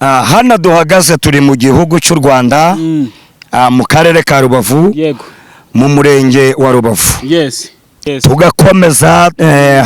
Hano duhagaze turi mu gihugu cy'u Rwanda, mu karere ka Rubavu, mu murenge wa Rubavu. Tugakomeza,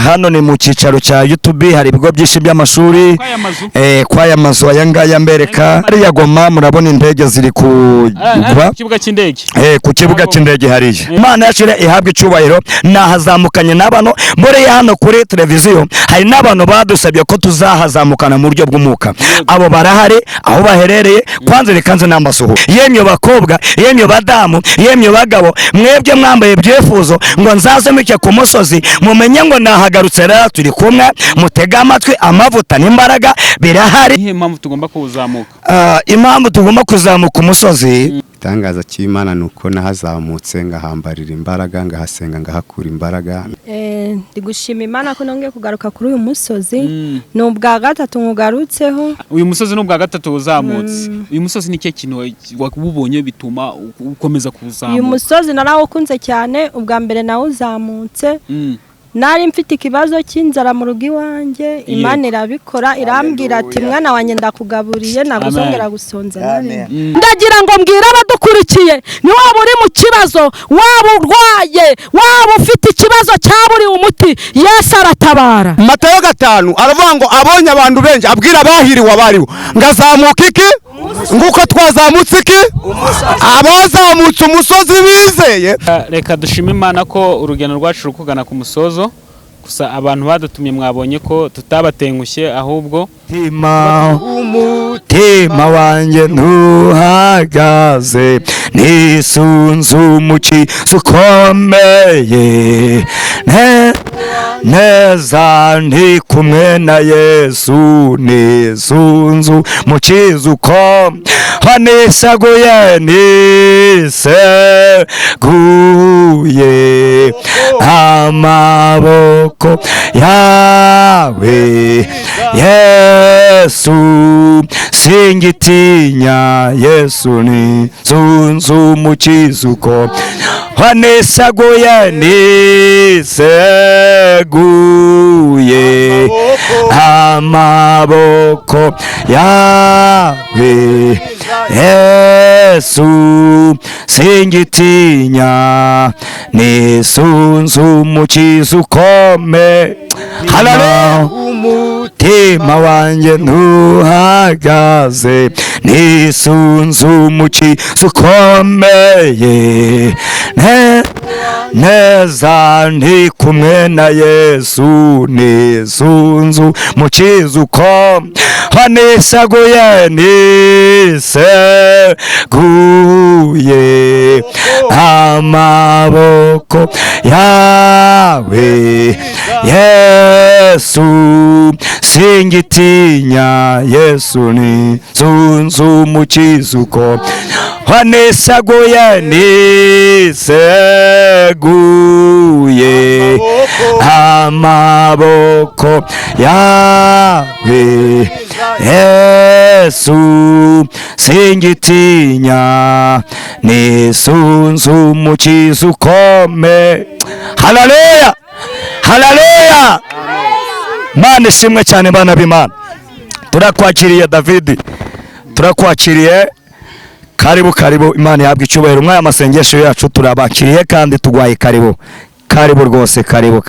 hano ni mu cyicaro cya YouTube. Hari ibigo byinshi by'amashuri. Kw'aya mazu. Kw'aya mazu aya ngaya mbereka hariya Goma, murabona indege ziri kugwa. Ku kibuga cy'indege. Ku kibuga cy'indege hariya. Imana yacu rero ihabwa icyubahiro. Nahazamukanye n'abano muri hano kuri televiziyo. Hari n'abantu badusabye ko tuzahazamukana mu buryo bw'umwuka. Abo barahari aho baherereye. Kwanza reka nze n'amasuhu. Yemwe bakobwa, yemwe badamu, yemwe bagabo, mwebwe mwambaye ibyifuzo ngo nzaze muke ku musozi, mumenye ngo nahagarutse. Rero turi kumwe, mutege amatwi, amavuta n'imbaraga birahari. Nihe mpamvu tugomba kuwuzamuka? Impamvu tugomba kuzamuka umusozi. Igitangaza cy'Imana ni uko nahazamutse ngahambarira imbaraga, ngahasenga, ngahakura imbaraga. Ndi gushima Imana ko nongeye kugaruka kuri uyu musozi. Ni ubwa gatatu nkugarutseho. Uyu musozi ni ubwa gatatu uzamutse. Uyu musozi ni ikihe kintu wabubonye bituma ukomeza Uyu kuwuzamuka? musozi narawukunze cyane. Ubwa mbere nawuzamutse nari mfite ikibazo cy'inzara mu rugo iwanjye. Imana irabikora, irambwira ati: "Mwana wanjye, ndakugaburiye, ntabwo uzongera gusonza na rimwe." Ndagira ngo mbwire abadukurikiye, ni waba uri mu kibazo, waba urwaye, waba ufite ikibazo cyaburiwe umuti, Yesu aratabara. Matayo 5 aravuga ngo abonye abantu benshi, abwira abahiriwe abaribo ngo azamuka iki, nguko twazamutse iki, abazamutse umusozi bizeye. Reka dushime Imana ko urugendo rwacu ruri kugana ku musozo. Gusa abantu badutumye mwabonye ko tutabatengushye, ahubwo Umutima wanjye ntuhagaze, nisunze umukiza ukomeye. Neza ndi kumwe na Yesu, nisunze umukiza uko niseguye, niseguye amaboko yawe Yesu, singitinya Yesu, nisunze umukiza uko niseguye, niseguye amaboko yawe Yesu, singitinya, nisunze umukiza ukome. Haleluya! Umutima wanjye ntuhagaze, nisunze umukiza ukomeye. Neza ndi kumwe na Yesu, nisunze umukiza uko niseguye, niseguye amaboko yawe Yesu, singitinya Yesu, nisunze umukiza uko niseguye, niseguye amaboko yawe Yesu, singitinya, nisunze umukiza ukome. Haleluya, haleluya! Mana ishimwe cyane. Bana b'Imana, turakwakiriye. David, turakwakiriye, karibu, karibu. Imana ihabwa icyubahiro. Mwaya masengesho yacu turabakiriye kandi tugwaye karibu, karibu rwose, karibu.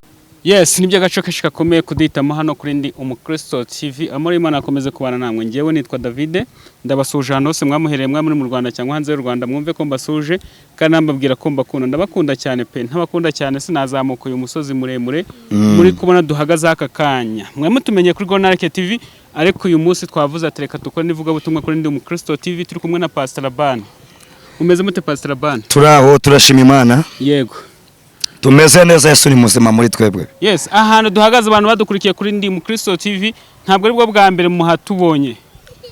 Yes, ni by'agace kenshi gakomeye kuduhitamo hano kuri Ndi Umukristo TV. Amahoro y'Imana akomeze kubana namwe. Ngewe nitwa Davide, ndabasuhuje ahantu hose mwamuhereye, mwa muri mu Rwanda cyangwa hanze y'u Rwanda. Mwumve ko mbasuhuje kandi nambabwira ko mbakunda. Ndabakunda cyane pe. Ntabakunda cyane sinazamuka uyu musozi muremure muri kubona duhagaze aka kanya. Mwe mutumenye kuri Gonarke TV, ariko uyu munsi twavuze ati reka dukore n'ivugabutumwa kuri Ndi Umukristo TV. Turi kumwe na Pastor Laban. Umeze mute, Pastor Laban? Turaho, turashima Imana. Tumeze neza, Yesu ni muzima muri twebwe. Yes, ahantu duhagaze, abantu badukurikiye kuri Ndi Mukristo TV, ntabwo aribwo bwa mbere muhatubonye.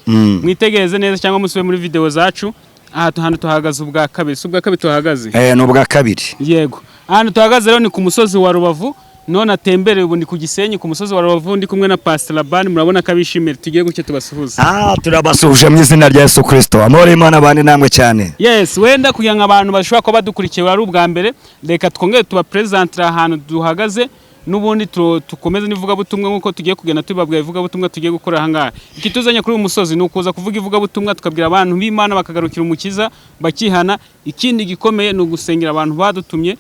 Mwitegereze neza cyangwa musube muri video zacu. Aha hantu tuhagaze ubwa kabiri, si ubwa kabiri tuhagaze? Ni ubwa kabiri. Yego. Ahantu tuhagaze rero ni ku musozi wa Rubavu. None atembereye ubu ni ku Gisenyi, ku musozi wa Rubavu, ndi kumwe na Pastor Laban. Murabona ko abishimiye. Tugiye gutya tubasuhuza. Turabasuhuje mu izina rya Yesu Kristo. Amahoro y'Imana abane namwe cyane. Yes, wenda kugira ngo abantu bashobora kuba badukurikiye ari ubwa mbere, reka twongere tubapresentire ahantu duhagaze. N'ubundi tukomeze n'ivugabutumwa nk'uko tugiye kugenda tubabwira ivugabutumwa tugiye gukora aha ngaha. Ikituzanye kuri uyu musozi ni ukuza kuvuga ivugabutumwa, tukabwira abantu b'Imana bakagarukira Umukiza bakihana. Ikindi gikomeye ni ugusengera abantu badutumye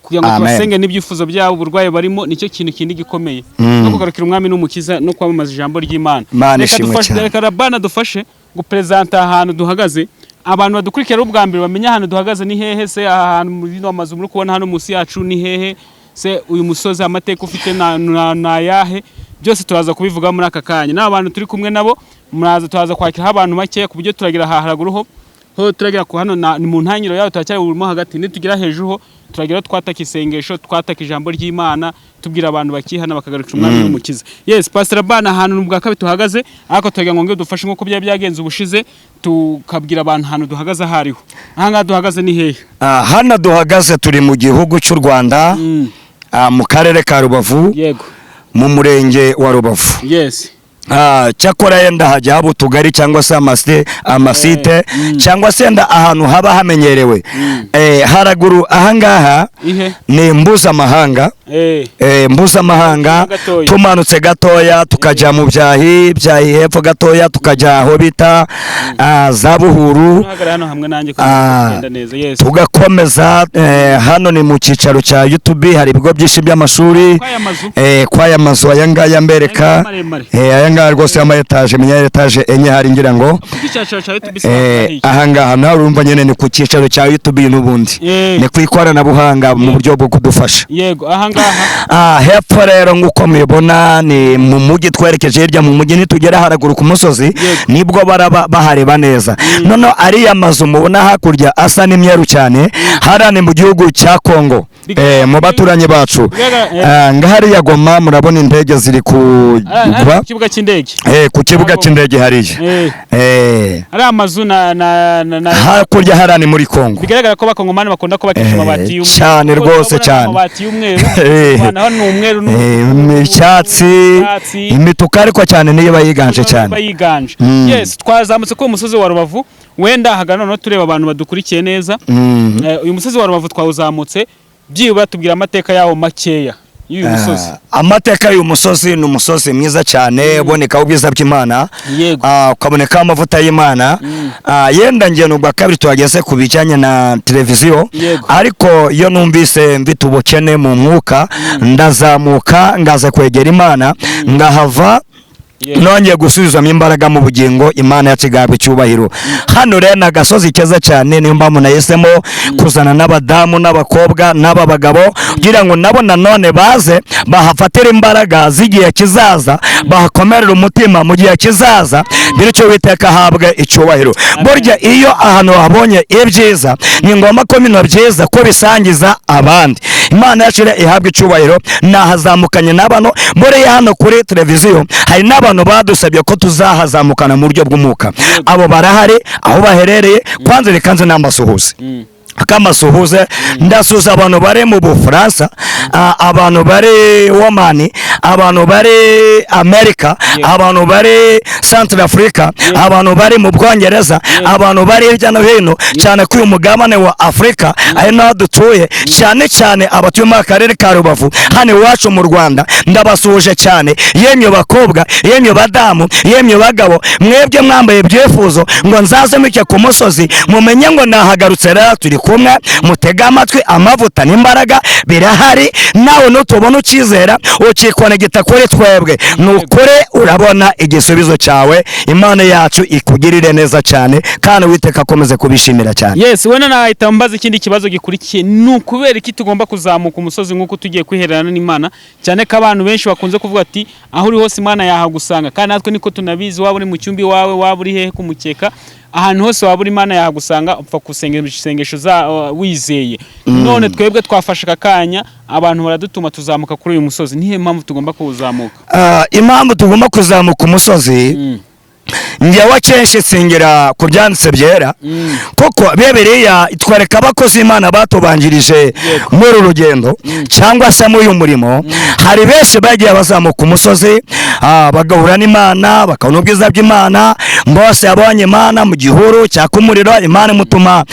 kugira ngo Amen. tubasenge n'ibyifuzo byabo, uburwayi barimo, nicyo kintu kindi gikomeye, no kugarukira Umwami n'Umukiza no kwamamaza ijambo ry'Imana. Imana Reka ishimwe cyane. Reka Rabana dufashe guperezanta ahantu duhagaze, abantu badukurikira ari ubwa mbere bamenye ahantu duhagaze ni hehe. Se aha hantu muri ino mazu muri kubona hano munsi yacu ni hehe? Se uyu musozi amateka ufite na ayahe? Byose turaza kubivuga muri aka kanya n'aba bantu turi kumwe nabo. Muraza turaza kwakiraho abantu bakeya ku buryo turagira aha haraguru ho turagera ku hano ni mu ntangiriro yaho, turacyari burimo hagati. Nitugera hejuru ho turagira twataka isengesho, twataka ijambo ry'Imana, tubwira abantu bakihana bakagaruka Umwami n'Umukiza. Yes, Pastor Bana, ahantu ni ubwa kabiri tuhagaze, ariko turagira ngo dufashe nk'uko byari byagenze ubushize, tukabwira abantu ahantu duhagaze aho ariho. Aha ngaha duhagaze ni hehe? Hano duhagaze turi mu gihugu cy'u Rwanda, mu karere ka Rubavu, mu murenge wa Rubavu. Cyakora yenda hajya haba utugari cyangwa se amasite cyangwa se yenda ahantu haba hamenyerewe. Haraguru ahangaha Ihe? ni Mbuzamahanga. Mbuzamahanga. Gatoya. Tumanutse gatoya tukajya mu Byahi, hepfo gatoya tukajya aho bita za Buhuru. Uhagarara hano hamwe nanjye kugira ngo tugenda neza. Yes. Tugakomeza, hano ni mu cyicaro cya YouTube, hari ibigo byinshi by'amashuri. Kwaya mazu. Kwaya mazu aya ngaya mbereka. Aya maremare. Aya ngaya rwose y'ama etaje, menya etaje enye hari ngira ngo. Kuko icyicaro cya YouTube Ahangaha nawe urumva nyene ni ku cyicaro cya YouTube n'ubundi ni ku ikoranabuhanga mu buryo bwo kudufasha. Yego, aha ngaha. Hepfo rero nk'uko mubibona ni mu mujyi, twerekeje hirya mu mujyi. Nitugera haraguru ku musozi nibwo baraba bahareba neza. Noneho ariya mazu mubona hakurya asa n'imyeru cyane, hariya ni mu gihugu cya Kongo, mu baturanyi bacu. Ngahariya Goma murabona indege ziri kugwa. Ku kibuga cy'indege. Ku kibuga cy'indege hariya. Ari amazu na Hakurya hariya ni muri Kongo. Bigaragara ko Abakongomani bakunda kubakisha amabati y'umweru. Cyane Kuko rwose, turabona cyane. amabati y'umweru. Rwanda hano ni umweru Icyatsi, icyatsi. Imituku ariko cyane niyo iba yiganje cyane. Iba yiganje. Yes, twazamutse kuri uyu musozi wa Rubavu. Wenda hagana noneho tureba abantu badukurikiye neza. Uyu musozi wa Rubavu twawuzamutse, byibura tubwira amateka yawo makeya y'uyu musozi. Amateka y'uyu musozi, ni umusozi mwiza cyane ubonekaho ubwiza bw'Imana, ukabonekaho amavuta y'Imana. Yenda ngiye ni ubwa kabiri tuhageze ku bijyanye na televiziyo, ariko iyo numvise mfite ubukene mu mwuka ndazamuka ngaza kwegera Imana, ngahava nongeye gusubizamo imbaraga mu bugingo. Imana yacu igahabwa icyubahiro. Hano rero ni agasozi keza cyane, niyo mpamvu nahisemo kuzana n'abadamu n'abakobwa n'aba bagabo kugira ngo nabo nanone baze bahafatire imbaraga z'igihe kizaza, bahakomerere umutima mu gihe kizaza, bityo Uwiteka ahabwe icyubahiro. Burya iyo ahantu habonye ibyiza ni ngombwa ko bino byiza ko bisangiza abandi. Imana yacu rero ihabwe icyubahiro. Nahazamukanye na bano muri hano kuri televiziyo, hari n'abantu badusabye ko tuzahazamukana mu buryo bw'umwuka. Abo barahari aho baherereye. Kwanza reka nze nambasuhuze, akamasuhuze. Ndasuhuza abantu bari mu Bufaransa, abantu bari Omani, abantu bari Amerika, abantu bari Central Africa, abantu bari mu Bwongereza, abantu bari hirya no hino cyane kuri uyu mugabane wa Afurika ari naho dutuye, cyane cyane abatuye muri akarere ka Rubavu hano iwacu mu Rwanda. Ndabasuhuje cyane, yemwe bakobwa, yemwe badamu, yemwe bagabo, mwebwe mwambaye ibyifuzo ngo nzaze muke ku musozi, mumenye ngo nahagarutse. Rero turi kumwe, mutege amatwi, amavuta n'imbaraga birahari. Nawe nutubona ukizera ukikonegita kuri twebwe, ni ukuri urabona igisubizo cyawe. Imana yacu ikugirire neza cyane kandi Uwiteka akomeze kubishimira cyane. Yes, wenda nahita mbaza ikindi kibazo gikurikiye: ni ukubera iki tugomba kuzamuka umusozi nk'uko tugiye kwihererana n'Imana, cyane ko abantu benshi bakunze kuvuga ati aho uri hose Imana yahagusanga? Kandi natwe niko tunabizi, waba uri mu cyumba iwawe, waba uri hehe ku mukeka, ahantu hose waba uri Imana yahagusanga, upfa gusenga isengesho za wizeye. None twebwe twafashe aka kanya, abantu baradutuma tuzamuka kuri uyu musozi, nihe mpamvu tugomba kuwuzamuka? Impamvu tugomba kuzamuka umusozi, njyewe akenshi nsengera ku byanditse byera, kuko Bibiliya itwereka abakozi Imana batubanjirije muri uru rugendo cyangwa se muri uyu murimo. Hari benshi bagiye bazamuka umusozi, bagahura n'Imana, bakabona ubwiza bw'Imana. Mose yabonye Imana mu gihuru cyaka umuriro, Imana imutuma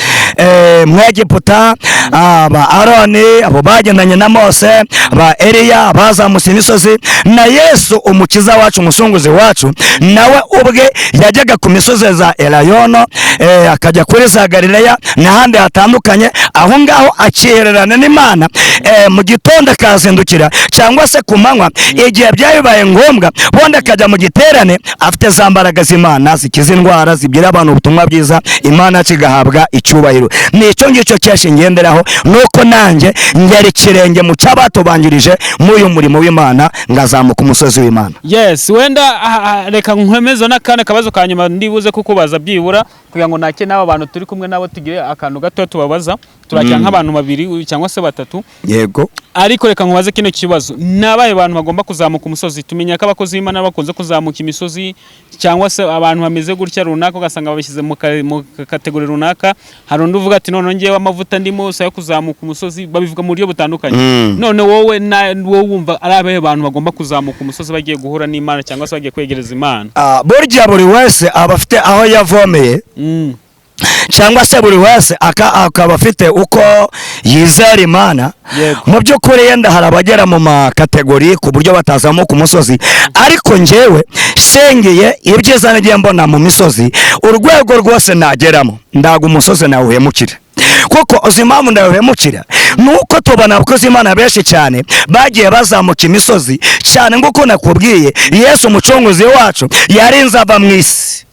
mu Egiputa, ba Aroni, abo bagendanye na Mose, ba Eliya bazamutse imisozi, na Yesu umukiza wacu, umusunguzi wacu, nawe ubwe yajyaga ku misozi za Elayono, akajya kuri za Galileya n'ahandi hatandukanye, aho ngaho akihererana n'Imana, mu gitondo akazindukira cyangwa se ku manywa igihe byabaye ngombwa, bundi akajya mu giterane afite za mbaraga z'Imana zikiza indwara, zibwira abantu ubutumwa bwiza, Imana kigahabwa icyubahiro. Ni icyo ngicyo kenshi ngenderaho, nuko nanjye ngera ikirenge mu cy'abatubanjirije muri uyu murimo w'Imana, ngazamuka umusozi w'Imana. Yes, wenda reka nkomeze n'akandi kabazo ka nyuma ndibuze kukubaza byibura kugira ngo nake n'aba bantu turi kumwe nabo tugire akantu gato tubabaza, turakira nk'abantu babiri cyangwa se batatu. Yego. Ariko reka nkubaze kino kibazo, nabaye abantu bagomba kuzamuka umusozi, tumenya ko abakozi b'Imana bakunze kuzamuka imisozi cyangwa se abantu bameze gutya runaka, ugasanga babishyize mu kategori runaka. Hari undi uvuga ati none ngewe amavuta ndimo sayo kuzamuka umusozi, babivuga mu buryo butandukanye. None wowe wowe wumva ari abahe bantu bagomba kuzamuka umusozi bagiye guhura n'Imana cyangwa se bagiye kwegereza Imana? Burya buri wese aba afite aho yavomeye, cyangwa se buri wese akaba afite uko yizera Imana. Mu by'ukuri yenda hari abagera mu makategori ku buryo batazamuka umusozi, ariko njyewe sengeye ibyiza nagiye mbona mu misozi, urwego rwose nageramo ndaga umusozi nawuhemukira. Kuko uzi impamvu ndawuhemukira? Nuko tubona abakozi Imana benshi cyane bagiye bazamuka imisozi cyane, nk'uko nakubwiye Yesu umucunguzi wacu yarinze ava mu isi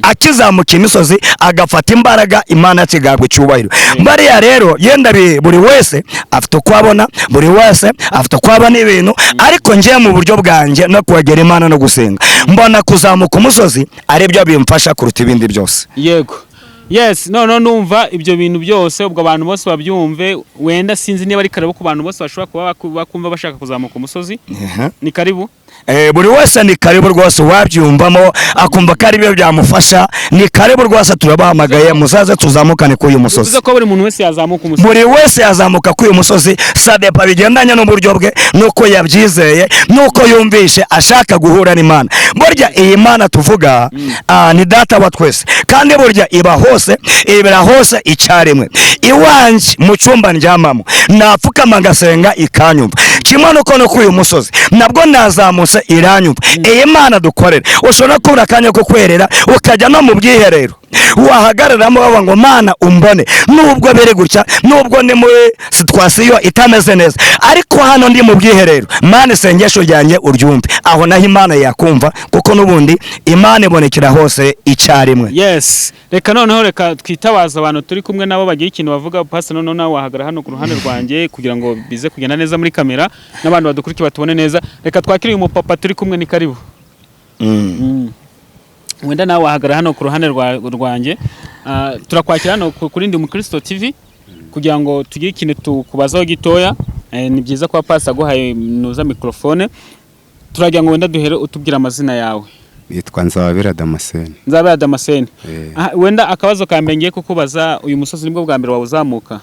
akizamuka imisozi agafata imbaraga, Imana kigahabwa icyubahiro. Bariya rero yenda buri wese afite uko abona, buri wese afite uko abona ibintu, ariko ngiye mu buryo bwanjye no kwegera Imana no gusenga, mbona kuzamuka umusozi ari byo bimfasha kuruta ibindi byose. Yego. Yes, none numva ibyo bintu byose ubwo abantu bose babyumve, wenda sinzi niba ari karibu ku bantu bose bashobora kuba bakumva bashaka kuzamuka umusozi. Ni karibu. Buri wese ni karibu rwose, wabyumvamo akumva ko ari byo byamufasha, ni karibu rwose, turabahamagaye muzaze tuzamukane kuri uyu musozi. Bivuze ko buri muntu wese yazamuka umusozi. Buri wese yazamuka kuri uyu musozi, sadepa bigendanye n'uburyo bwe, nuko yabyizeye, nuko yumvishe ashaka guhura n'Imana. Burya iyi Mana tuvuga ni data wa twese, kandi burya iba hose, ibera hose icyarimwe. Iwanjye mu cyumba ndyamamo napfukama ngasenga ikanyumva, kimwe nuko no kuri uyu musozi nabwo nazamutse iranyumva. Iyi Mana dukorera, ushobora kubura akanya ko kwerera ukajya no mu bwiherero wahagararamo bavuga ngo Mana umbone, nubwo biri gutya, nubwo ni muri situwasiyo itameze neza, ariko hano ndi mu bwiherero, Mana isengesho ryanjye uryumve. Aho naho Imana yakumva, kuko n'ubundi Imana ibonekera hose icyarimwe. Yes, reka noneho reka twitabaza abantu turi kumwe nabo bagira ikintu bavuga. Pastor, noneho nawe wahagara hano ku ruhande rwanjye kugira ngo bize kugenda neza muri kamera n'abantu badukurikiye batubone neza. Reka twakire uyu mupapa turi kumwe, ni karibu. Wenda nawe wahagara hano ku ruhande rwanjye. Turakwakira hano kuri Ndi Umukristo TV kugira ngo tugire ikintu tukubazaho gitoya. Ni byiza kuba pastor aguhaye nuza mikrofone. Turagira ngo wenda duhere utubwira amazina yawe. Nitwa Nzababera Damascene. Nzababera Damascene. Wenda akabazo ka mbere ngiye kukubaza, uyu musozi nibwo bwa mbere wawuzamuka?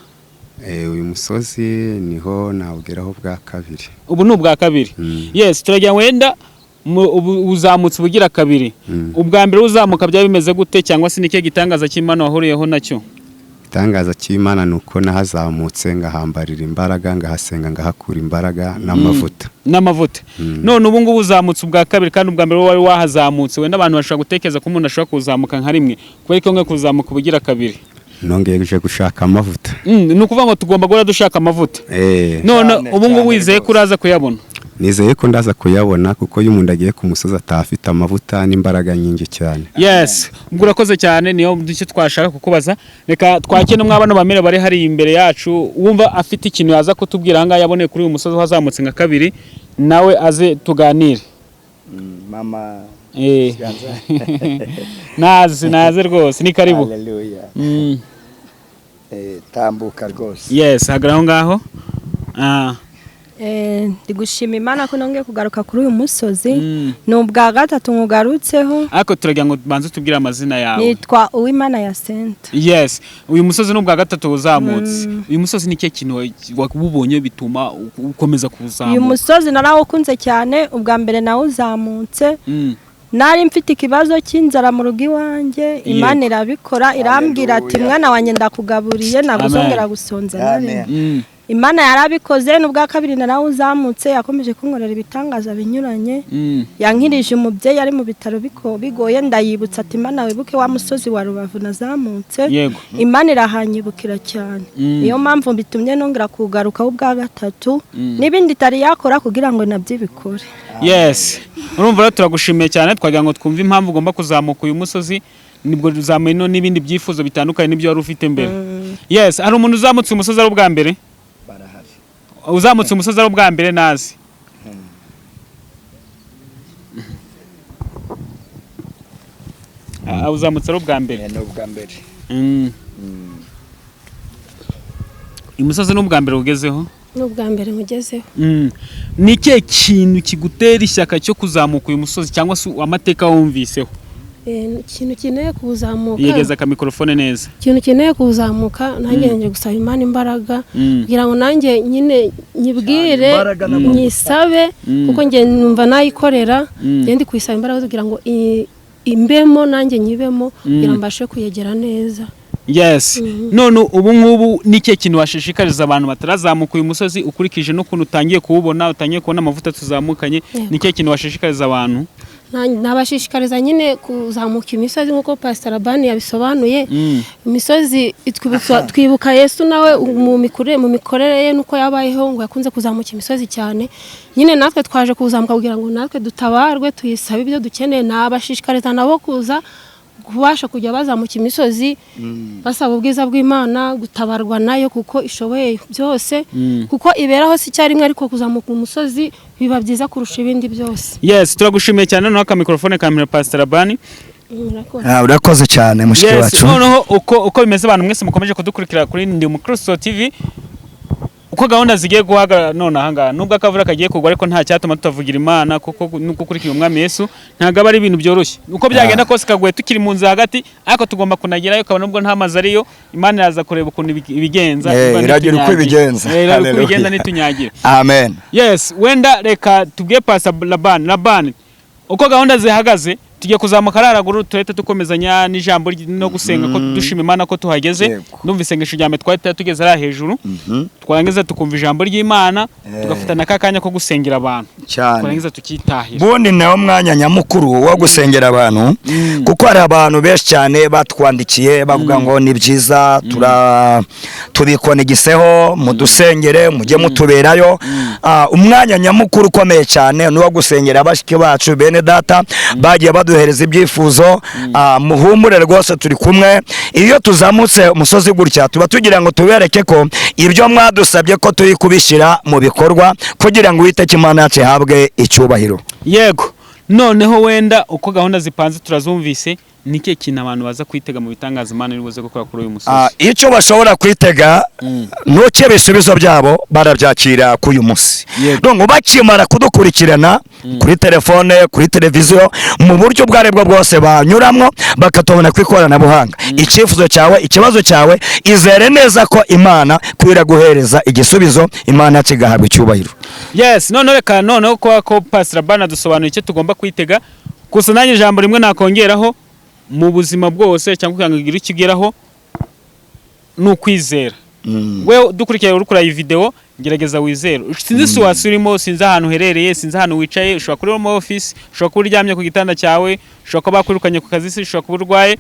Uyu musozi niho nawugeraho bwa kabiri. Ubu ni ubwa kabiri. Yes, turagira wenda uzamutse ubugira kabiri. Ubwa mbere uzamuka byaba bimeze gute, cyangwa se nike gitangaza cy'Imana wahuriyeho nacyo? Igitangaza cy'Imana nuko nahazamutse ngahambarira imbaraga, ngahasenga, ngahakura imbaraga n'amavuta. N'amavuta. None ubu ngubu uzamutse ubwa kabiri, kandi ubwa mbere wari wahazamutse, wenda abantu bashobora gutekereza ko umuntu ashobora kuzamuka nka rimwe, kubera ko ngiye kuzamuka ubugira kabiri. Nongeye gushaka amavuta. Ni ukuvuga ngo tugomba guhora dushaka amavuta. None ubu ngubu wizeye ko uraza kuyabona? Nizeye ko ndaza kuyabona, kuko iyo umuntu agiye ku musozi atafite amavuta n'imbaraga nyinshi cyane. Yes, ubwo urakoze cyane, niyo duce twashaka kukubaza. Reka twakire n'umwabano bamere bari hari imbere yacu, wumva afite ikintu yaza kutubwira ahangaha yaboneye kuri uyu musozi wazamutse nka kabiri, nawe aze tuganire. Mama Naze rwose, ni karibu. Haleluya. Tambuka rwose. Yes, hagarara aho ngaho. Ndi gushima Imana ko nongeye kugaruka kuri uyu musozi. Ni ubwa gatatu nkugarutseho. Ariko turagira ngo banze tubwire amazina yawe. Nitwa Uwimana Yasente. Yes, uyu musozi ni ubwa gatatu uzamutse. Uyu musozi ni cyo kintu wabubonye bituma ukomeza kuzamuka? Uyu musozi narawukunze cyane, ubwa mbere nawuzamutse. Nari mfite ikibazo cy'inzara mu rugo iwanjye, Imana irabikora, irambwira ati mwana wanjye ndakugaburiye, naguzongera gusonza na rimwe. Imana yarabikoze. N'ubwa kabiri narawuzamutse, yakomeje kunkorera ibitangaza binyuranye. Yankirije umubyeyi ari mu bitaro bigoye, ndayibutsa ati Imana wibuke wa musozi wa Rubavu nazamutse. Imana irahanyibukira cyane. Niyo mpamvu bitumye nongera kugarukaho ubwa gatatu, n'ibindi itari yakora kugira ngo nabyo ibikore. Yes, urumva rero turagushimiye cyane, twagira ngo twumve impamvu ugomba kuzamuka uyu musozi, nibwo uzamuye no n'ibindi byifuzo bitandukanye n'ibyo wari ufite mbere. Yes, hari umuntu uzamutse umusozi ari ubwa mbere? Uzamutse umusozi ari ubwa mbere nazi. Uzamutse ari ubwa mbere. Ni ubwa mbere. Uyu musozi ni ubwa mbere ugezeho? Ni ubwa mbere mugezeho. Ni ikihe kintu kigutera ishyaka cyo kuzamuka uyu musozi, cyangwa se amateka wumviseho? Ikintu kineye kuzamuka. Yegeza ka mikrofone neza. Ikintu kineye kuzamuka, nanjye nje gusaba Imana imbaraga kugira ngo nanjye nyine nyibwire nyisabe, kuko nge numva nayikorera, nge ndi kuyisaba imbaraga kugira ngo imbemo nanjye nyibemo, kugira mbashe kuyegera neza. Yes. None ubu ngubu ni ikihe kintu washishikariza abantu batarazamuka uyu musozi, ukurikije n'ukuntu utangiye kuwubona, utangiye kubona amavuta tuzamukanye, ni ikihe kintu washishikariza abantu? Nabashishikariza nyine kuzamuka imisozi nk'uko Pastor Labani yabisobanuye. Imisozi itwibutsa, twibuka Yesu nawe mu mikorere ye nuko yabayeho, ngo yakunze kuzamuka imisozi cyane. Nyine natwe twaje kuzamuka kugira ngo natwe dutabarwe, tuyisabe ibyo dukeneye. Nabashishikariza nabo kuza kubasha kujya bazamuka imisozi, basaba ubwiza bw'Imana, gutabarwa nayo kuko ishoboye byose, kuko iberaho si icyarimwe, ariko kuzamuka umusozi biba byiza kurusha ibindi byose. Yes, turagushimiye cyane. Noneho aka mikrofone ka Pastor Labani. Urakoze cyane mushiki wacu. Noneho uko bimeze, abantu mwese mukomeje kudukurikira kuri Ndi Umukristo TV, uko gahunda zigiye guhagarara none ahangaha, nubwo akavura kagiye kugwa, ariko nta cyatuma tutavugira Imana, kuko nuko ukurikira umwami Yesu ntabwo aba ari ibintu byoroshye. Uko byagenda kose kaguye tukiri mu nzu hagati, ariko tugomba kunagerayo, kabona nubwo nta mazi ariyo, Imana iraza kureba ukuntu ibigenza, iragira uko ibigenza, iragira uko ibigenza nitunyagira. Amen. Yes, wenda reka tubwiye Pastor Labani uko gahunda zihagaze. Tugiye kuzamuka haraguru, turete dukomezanya n'ijambo no gusenga ko dushima Imana ko tuhageze. Ndumva isengesho rya mbere twari tugeze ari hejuru, twarangiza tukumva ijambo ry'Imana, tugafatana akanya ko gusengera abantu twarangiza tukitahira. Bundi nawo mwanya nyamukuru wo gusengera abantu, kuko hari abantu benshi cyane batwandikiye bavuga ngo ni byiza, tubikonegiseho, mudusengere, mujye mutuberayo. Umwanya nyamukuru ukomeye cyane ni uwo gusengera abashiki bacu bene data bagiye baduhereza ibyifuzo. Muhumure rwose turi kumwe. Iyo tuzamutse umusozi gutya tuba tugira ngo tubereke ko ibyo mwadusabye ko turi kubishyira mu bikorwa, kugira ngo Uwiteka Imana yacu ihabwe icyubahiro. Yego, noneho wenda uko gahunda zipanze turazumvise, ni ikihe kintu abantu baza kwitega mu bitangaza Imana iri buze gukora kuri uyu musozi? Icyo bashobora kwitega nuko ibisubizo byabo barabyakira kuri uyu munsi. Donc bakimara kudukurikirana kuri telefone, kuri televiziyo, mu buryo ubwo aribwo bwose banyuramwo, bakatubona ku ikoranabuhanga, icyifuzo cyawe, ikibazo cyawe, izere neza ko Imana kwira guhereza igisubizo, Imana kigahabwa icyubahiro. Yes, none reka noneho ko Pastor Labani adusobanuye icyo tugomba kwitega. Gusa nanjye ijambo rimwe nakongeraho mu buzima bwose, cyangwa kugira ngo ugire icyo ugeraho, ni ukwizera. Wewe dukurikira uri kureba iyi video, gerageza wizere. Sinzi situation urimo, sinzi ahantu uherereye, sinzi ahantu wicaye, ushobora kuba uri mu office, ushobora kuba uryamye ku gitanda cyawe, ushobora kuba bakwirukanye ku kazi se, ushobora kuba urwaye,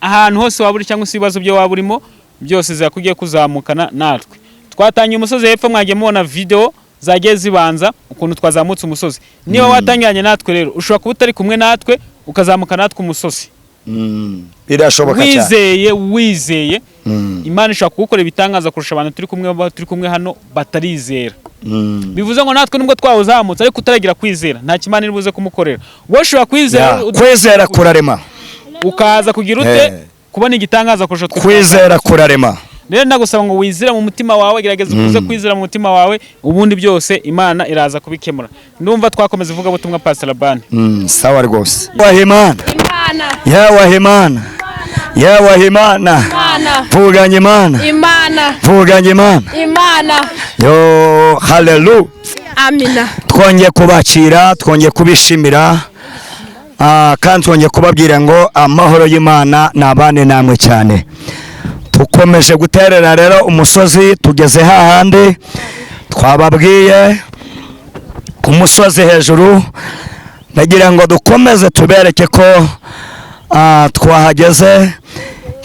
ahantu hose waba uri cyangwa se ibibazo byo waba urimo byose zakugiye kuzamukana natwe. Twatangiye umusozi hepfo, mwagiye mubona video zagiye zibanza ukuntu twazamutse umusozi. Niba watangiranye natwe rero, ushobora kuba utari kumwe natwe ukazamuka natwe umusozi. Birashoboka cyane. Wizeye Imana ishobora kugukora ibitangaza kurusha abantu turi kumwe hano batarizera. Bivuze ngo natwe nubwo twawuzamutse ariko utaragira kwizera, nta kimana iri buze kumukorera. Wowe ushobora kwizera, kwizera kurarema, ukaza kugira ute kubona igitangaza kurusha twe. Kwizera kurarema. Rero ndagusaba ngo wizere mu mutima wawe, gerageza ukuze kwizera mu mutima wawe, ubundi byose Imana iraza kubikemura. Ndumva twakomeza ivuga butumwa Pastor Labani. Sawa rwose. Wahimana. Yawahimana. Yawahimana. Vuganye Imana. Imana. Vuganye Imana. Imana. Yo, haleluya. Amina. Twongeye kubakira, twongeye kubishimira. Kandi twongeye kubabwira ngo amahoro y'Imana nabane namwe cyane. Tukomeje guterera rero umusozi, tugeze hahandi twababwiye ku musozi hejuru. Ndagira ngo dukomeze tubereke ko twahageze,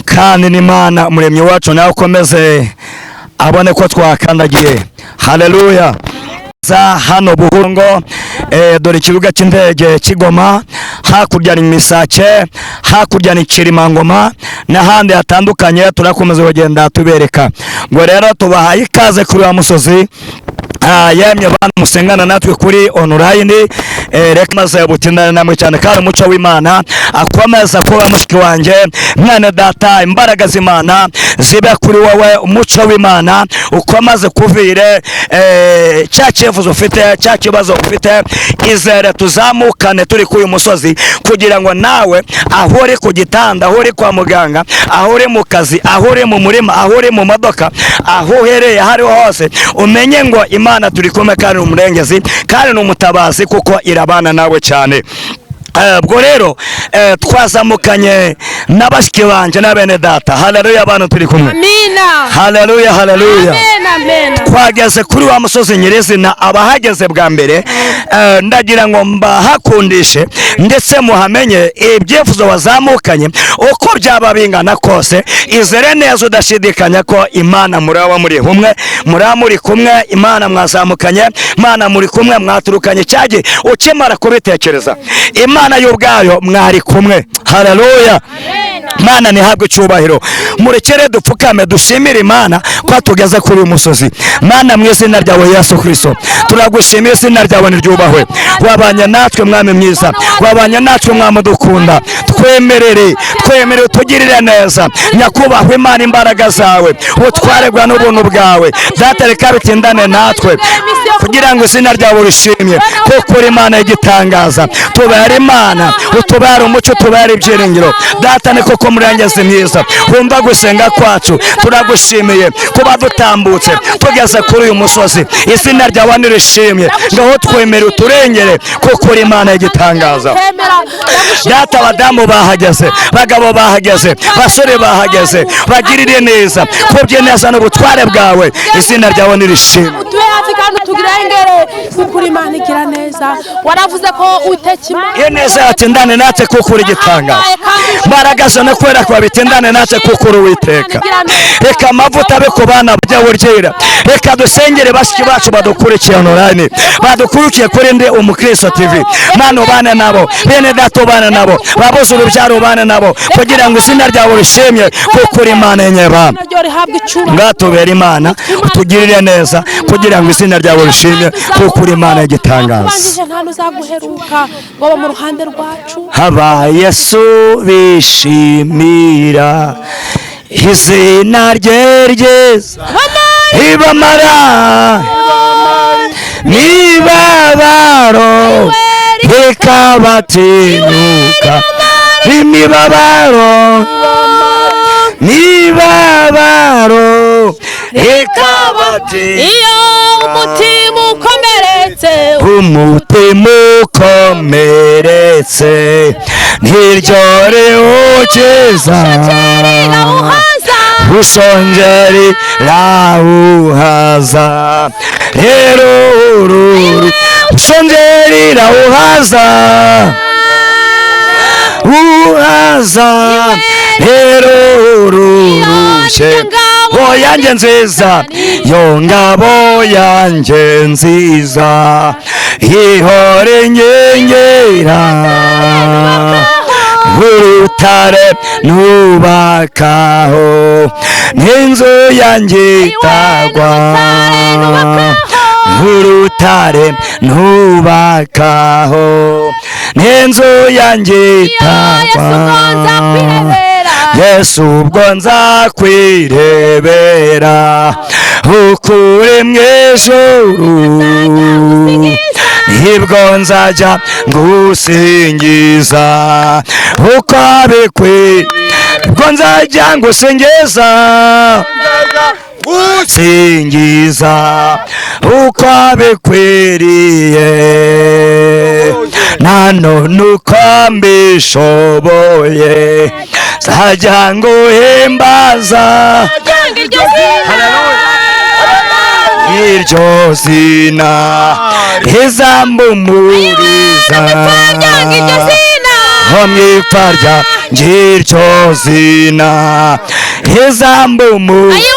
kandi n'Imana umuremyi wacu nawe ukomeze abone ko twakandagiye. Haleluya. Za hano Buhungo, dore ikibuga cy'indege Kigoma, hakurya ni Misake, hakurya ni Kirimangoma n'ahandi hatandukanye. Turakomeza kugenda tubereka. Ngo rero tubahaye ikaze kuri wa musozi. Yemye bantu musengana natwe kuri online, reka maze butindane namwe cyane, kandi umuco w'Imana akomeza kuba mushiki wanjye mwana data. Imbaraga z'Imana zibe kuri wowe, umuco w'Imana ukomeze kuvire cya cyifuzo ufite, cya kibazo ufite. Izere tuzamukane turi kuri uyu musozi, kugira ngo nawe aho uri ku gitanda, aho uri kwa muganga, aho uri mu kazi, aho uri mu murima, aho uri mu modoka, aho uhereye aho ariho hose, umenye ngo Imana turi kumwe, kandi ni umurengezi, kandi ni umutabazi, kuko irabana nawe cyane. Ubwo rero twazamukanye n'abashiki banje na bene data. Haleluya, abantu turi kumwe. Amina. Haleluya, haleluya. Amen, amen. Twageze kuri wa musozi nyirizina. Abahageze bwa mbere, ndagira ngo mbahakundishe ndetse muhamenye ibyifuzo wazamukanye uko byaba bingana kose. Izere neza udashidikanya ko Imana muraba muri kumwe, muraba muri kumwe, Imana mwazamukanye, Imana muri kumwe, mwaturukanye cyagi. Ukimara kubitekereza, Imana y'ubwayo mwari kumwe. Haleluya. Imana ntihabwe icyubahiro. Murekere dupfukame dushimire Imana ko tugeze kuri uyu musozi. Mana, mu izina ryawe Yesu Kristo, turagushimiye, izina ryawe niryubahwe. Wabanye natwe mwami mwiza, wabanye natwe mwami udukunda. Twemerere, twemerere utugirire neza nyakubahwa Imana. Imbaraga zawe, ubutwaregwa n'ubuntu bwawe, Data, reka bitindane natwe kugira ngo izina ryawe rishimye, kuko uri Imana y'igitangaza. Tubere Imana, utubere umucyo, utubere ibyiringiro. Data, ni koko murengezi mwiza, wumva gusenga kwacu. Turagushimiye kuba dutambutse tugeze kuri uyu musozi. Izina ryawe nirishimye. Ngaho twemere uturengere, kuko uri Imana y'igitangaza. Data, abadamu bahageze, bagabo bahageze, basore bahageze, bagirire neza kubye neza n'ubutware bwawe. Izina ryawe nirishimye. Utube hafi kandi utugirengere, kuko uri Imana igira neza. Waravuze ko uteka Imana. Iyo neza yatindane natwe, kuko uri igitangaza. Mbaraga zo no kwera kwa bitindane natwe, kuko uri Uwiteka. Reka amavuta abe ku bana bajya buryera. Reka dusengere bashiki bacu badukurikiye online, badukurikiye kuri Ndi Umukristo TV. Mana, ubane nabo, bene data ubane nabo, babuze urubyaro ubane nabo, kugira ngo izina ryawe rishimye, kuko uri Imana yenyebana. Naryo rihabwa icyubahiro. Ngatubere Imana, utugirire neza, kugira ngo izina ryawe rishimye, kuko uri Imana y'igitangaza. Wakubanjije nta n'uzaguheruka ngo mu ruhande rwacu. Haba Yesu bishimira izina rye ryiza, ibamara mibabaro, ikabatinyuka imibabaro, mibabaro ikabatinyuka. Iyo umutima ukomeretse, Umutima ukomeretse ntiryo riwukiza, ushonjeri rawuhaza. Rero ururu ushonjeri rawuhaza, uhaza rero ururushe bo yanjye nziza, yo ngabo yanjye nziza ihora inkingira, urutare nubakaho n'inzu yanjye itagwa, urutare nubakaho n'inzu yanjye itagwa. Yesu ubwo nzakwirebera ukuri mu ijuru, nibwo nzajya ngusingiza uko bikwiye, nibwo nzajya ngusingiza. Singiza uko bikwiriye, nanone uko mbishoboye, nzajya nguhimbaza iryo zina rizambumuriza, ho mwipfa ry'iryo zina rizambumuriza,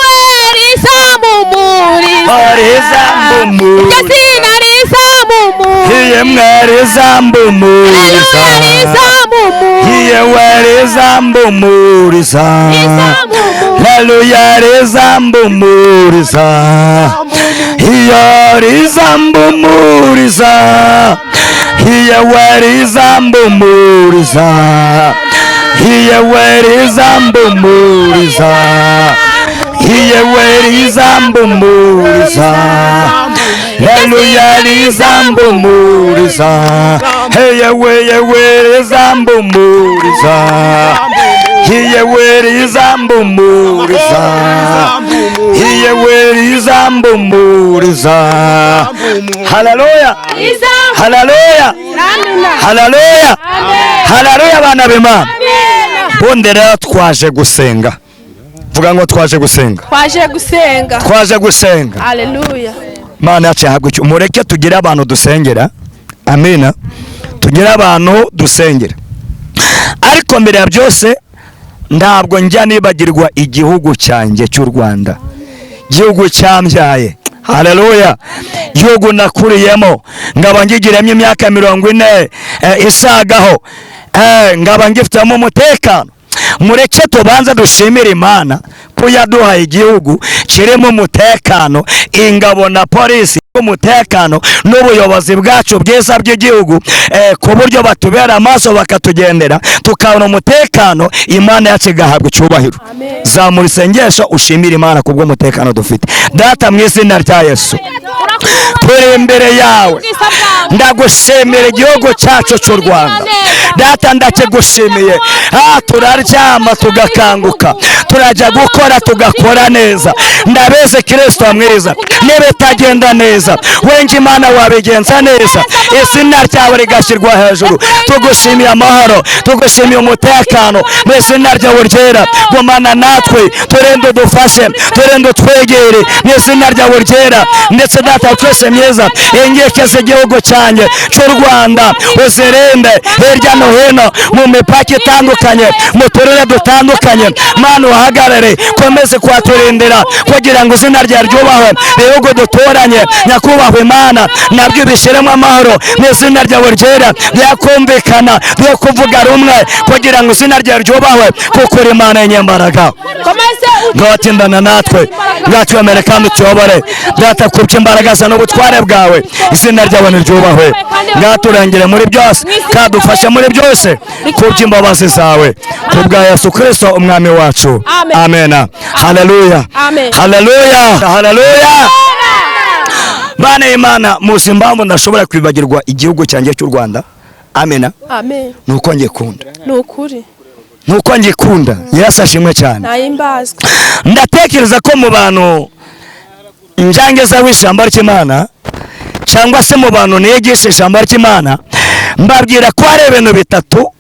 yemwe rizambumuriza, yewe rizambumuriza, haleluya rizambumuriza, iyo rizambumuriza, yewe rizambumuriza, yewe rizambumuriza, yewe rizambumuriza, haleluya rizambumuriza, yewe yewe rizambumuriza, yewe rizambumuriza, yewe rizambumuriza. Haleluya, haleluya, haleluya, haleluya. Bana b'Imana, bundi rero twaje gusenga. Vuga ngo twaje gusenga, twaje gusenga, twaje gusenga. Haleluya. Mana yacu yahabwe icyo. Mureke tugire abantu dusengera. Amina. Tugire abantu dusengera. Ariko mbere ya byose ntabwo njya nibagirwa igihugu cyanjye cy'u Rwanda, igihugu cyambyaye. Haleluya. Igihugu nakuriyemo, ngaba ngigiremo imyaka 40 isagaho, ngaba ngifitemo umutekano. Mureke tubanze dushimire Imana ko yaduhaye igihugu kirimo umutekano, ingabo na polisi umutekano n'ubuyobozi bwacu bwiza bw'igihugu, ku buryo batubera amaso bakatugendera tukabona umutekano. Imana yacu igahabwa icyubahiro. Zamura isengesho ushimire Imana kubwo umutekano dufite. Data, mu izina rya Yesu turi imbere yawe, ndagushimira igihugu cyacu cy'u Rwanda. Data, ndakigushimiye. Turaryama tugakanguka, turajya gukora tugakora neza. Ndabeze Kristo mwiza, nibitagenda neza wengi Imana wabigenza neza, izina ryawe rigashyirwa hejuru. Tugushimiye amahoro, tugushimiye umutekano mu izina ryawe ryera. Gumana natwe, turinde udufashe, turinde utwegere mu izina ryawe ryera. Ndetse Data twese mwiza, inkike z'igihugu cyanjye cy'u Rwanda uzirinde hirya no hino mu mipaka itandukanye, mu turere dutandukanye. Mana uhagarare, komeze kuhaturindira kugira ngo izina ryawe ryubahwe. Ibihugu duturanye, nyakubahwa Imana, nabyo bishyiremo amahoro mu izina ryawe ryera, byakumvikana, byo kuvuga rumwe kugira ngo izina ryawe ryubahwe, kuko uri Imana y'inyembaraga. Ntiwatindana natwe, ntiwatwemere kandi utuyobore. Data, kubyo imbaraga za n'ubutware bwawe, izina ryawe niryubahwe. Ngaturangire muri byose, kadufashe muri byose, kubyo imbabazi zawe, kubwa Yesu Kristo umwami wacu. Amena. Haleluya, haleluya, haleluya. Bana Imana, muzi impamvu ndashobora kwibagirwa igihugu cyanjye cy'u Rwanda? Amena. Amen. Nuko ngikunda. Nukuri. Nuko ngikunda. Yesu ashimwe cyane. Nahimbazwe. Ndatekereza ko mu bantu njangeza w'ijambo ry'Imana, cyangwa se mu bantu nigisha ijambo ry'Imana, mbabwira ko hari ibintu bitatu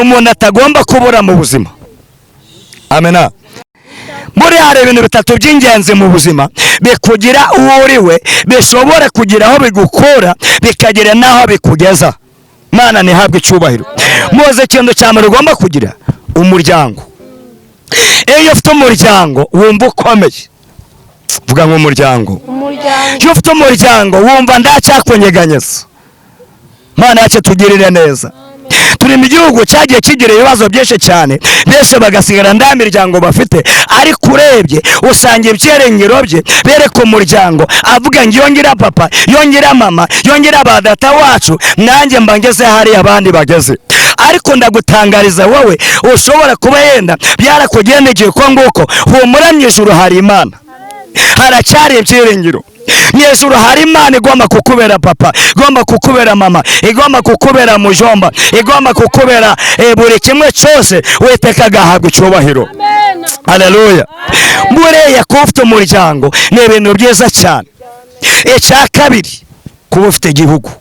umuntu atagomba kubura mu buzima. Amena. Muri hari ibintu bitatu by'ingenzi mu buzima bikugira uwo uriwe, bishobora kugira aho bigukura bikagera n'aho bikugeza. Mana nihabwe icyubahiro. Muze ikintu cya mbere ugomba kugira, umuryango. Iyo ufite umuryango wumva ukomeye. Vuga ngo umuryango. Iyo ufite umuryango wumva ndacyakunyeganyeza. Mana yacu tugirire neza. Turi mu gihugu cyagiye kigira ibibazo byinshi cyane, benshi bagasigara nda miryango bafite, ariko urebye usanga ibyiringiro bye bereka umuryango, avuga ngo yongera papa, yongera mama, yongera ba data wacu, nanjye mba ngeze hari abandi bageze. Ariko ndagutangariza wowe ushobora kuba yenda byarakugendekeye ko nguko, humura mu ijuru hari Imana, haracyari ibyiringiro. Mu ijuru hari Imana igomba kukubera papa, igomba kukubera mama, igomba kukubera mujomba, igomba kukubera buri kimwe cyose. Uwiteka agahabwa icyubahiro. Haleluya. Buriya kuba ufite umuryango ni ibintu byiza cyane. Icya kabiri, kuba ufite igihugu,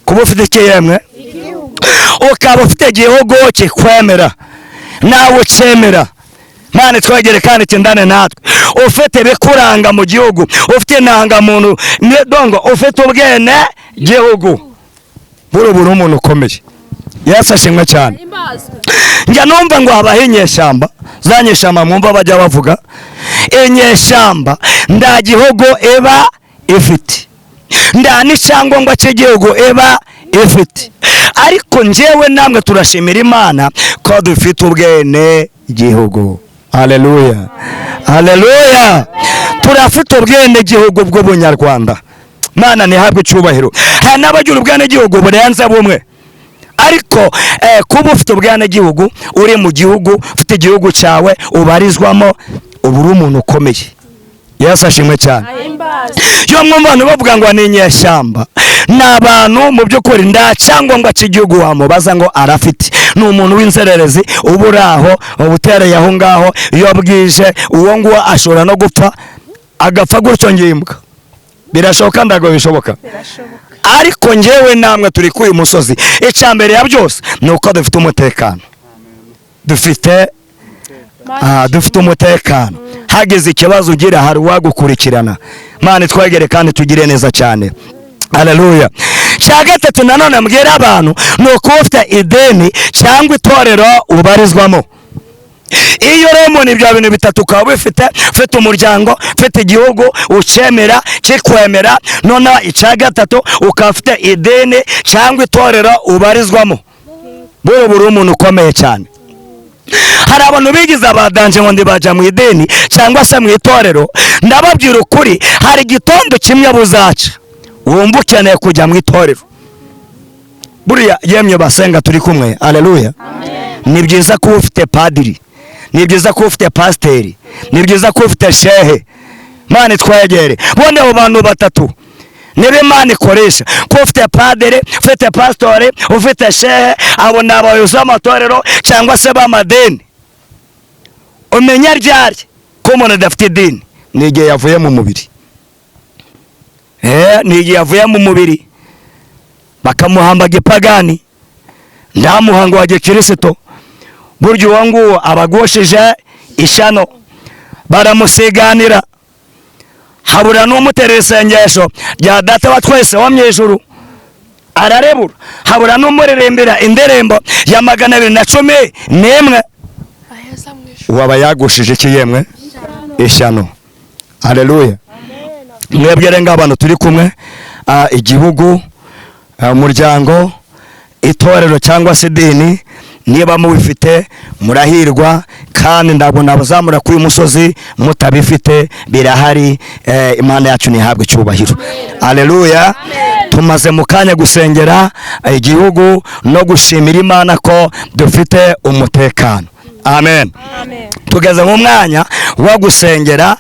kuba ufite ikiyemwe, ukaba ufite igihugu kikwemera nawe ucyemera. Mana twegere kandi kindane natwe. Ufite ibikuranga mu gihugu, ufite indangamuntu, dongo ufite ubwene gihugu, buri umuntu ukomeye. Yesu ashimwe cyane. Njya numva ngo habaho inyeshyamba, za nyeshyamba mwumva bajya bavuga inyeshyamba, nda gihugu iba ifite, nda n'icyangombwa cy'igihugu iba ifite. Ariko njyewe namwe turashimira Imana ko dufite ubwene gihugu. Haleluya, haleluya. Turafite ubwene gihugu bw'ubunyarwanda. Mana ntihabwe icyubahiro. Hari n'abagira ubwene gihugu burenze bumwe, ariko kuba ufite ubwene gihugu, uri mu gihugu, ufite igihugu cyawe ubarizwamo, uba uri umuntu ukomeye. Yesu ashimwe cyane. Yo mwumva abantu bavuga ngo ni inyeshyamba, ni abantu mu by'ukuri nda cyangombwa cy'igihugu wamubaza ngo arafite. Ni umuntu w'inzererezi uba uri aho, ubutereye aho ngaho, iyo bwije uwo nguwo ashobora no gupfa, agapfa gutyo ngimbwa. Birashoboka? Ndago bishoboka. Ariko njyewe namwe turi kuri uyu musozi, icya mbere ya byose ni uko dufite umutekano. Dufite umutekano. Hagize ikibazo ugira hari uwagukurikirana. Mana twegere kandi tugire neza cyane. Haleluya. Cya gatatu nanone mbwira abantu ni uko ufite ideni cyangwa itorero ubarizwamo. Iyo rero umuntu ibyo bintu bitatu ukaba ubifite, ufite umuryango, ufite igihugu ucyemera kikwemera, noneho icya gatatu ukaba ufite ideni cyangwa itorero ubarizwamo, buri umuntu ukomeye cyane. Hari abantu bigize abadanje ngo ndibajya mu ideni cyangwa se mu itorero. Ndababwira ukuri, hari igitondo kimwe buzaca wumva ukeneye kujya mu itorero. Buriya yemye basenga turi kumwe. Haleluya. Ni byiza kuba ufite padiri, ni byiza kuba ufite pasiteri, ni byiza kuba ufite shehe. Mana twegere. Bundi abo bantu batatu niba Imana ikoresha, kuba ufite padiri, ufite pasitori, ufite shehe, abo ni abayobozi b'amatorero cyangwa se b'amadini. Umenya ryari ko umuntu adafite idini? Ni igihe yavuye mu mubiri. Ni igihe yavuye mu mubiri bakamuhamba gipagani, nta muhango wa gikirisito. Burya uwo nguwo abagosheje ishano, baramusiganira, habura n'umuterera isengesho rya data wa twese wo mu ijuru, ararebura, habura n'umuririmbira indirimbo ya 211. Waba yagushije iki yemwe? Ishyano. Haleluya. Mwebwe rero abantu turi kumwe, igihugu, umuryango, itorero cyangwa se idini, niba mubifite murahirwa, kandi ndabona abazamura kuri uyu musozi mutabifite birahari. Imana yacu ntihabwe icyubahiro. Haleluya. Tumaze mu kanya gusengera igihugu no gushimira Imana ko dufite umutekano. Amen. Tugeze mu mwanya wo gusengera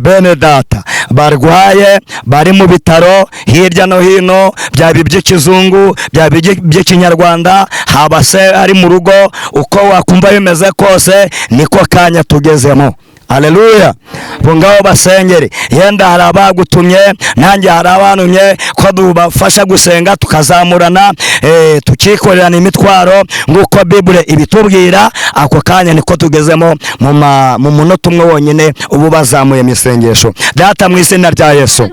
bene data barwaye, bari mu bitaro hirya no hino, byaba iby'ikizungu, byaba iby'ikinyarwanda, haba se ari mu rugo, uko wakumva bimeze kose niko kanya tugezemo. Haleluya. Bungaho basengere. Yenda hari abagutumye, nanjye hari abantumye ko dubafasha gusenga tukazamurana, tukikorerana imitwaro nguko Bible ibitubwira. Ako kanya niko tugezemo mu munota umwe wonyine ubu bazamuye imisengesho. Data mu izina rya Yesu,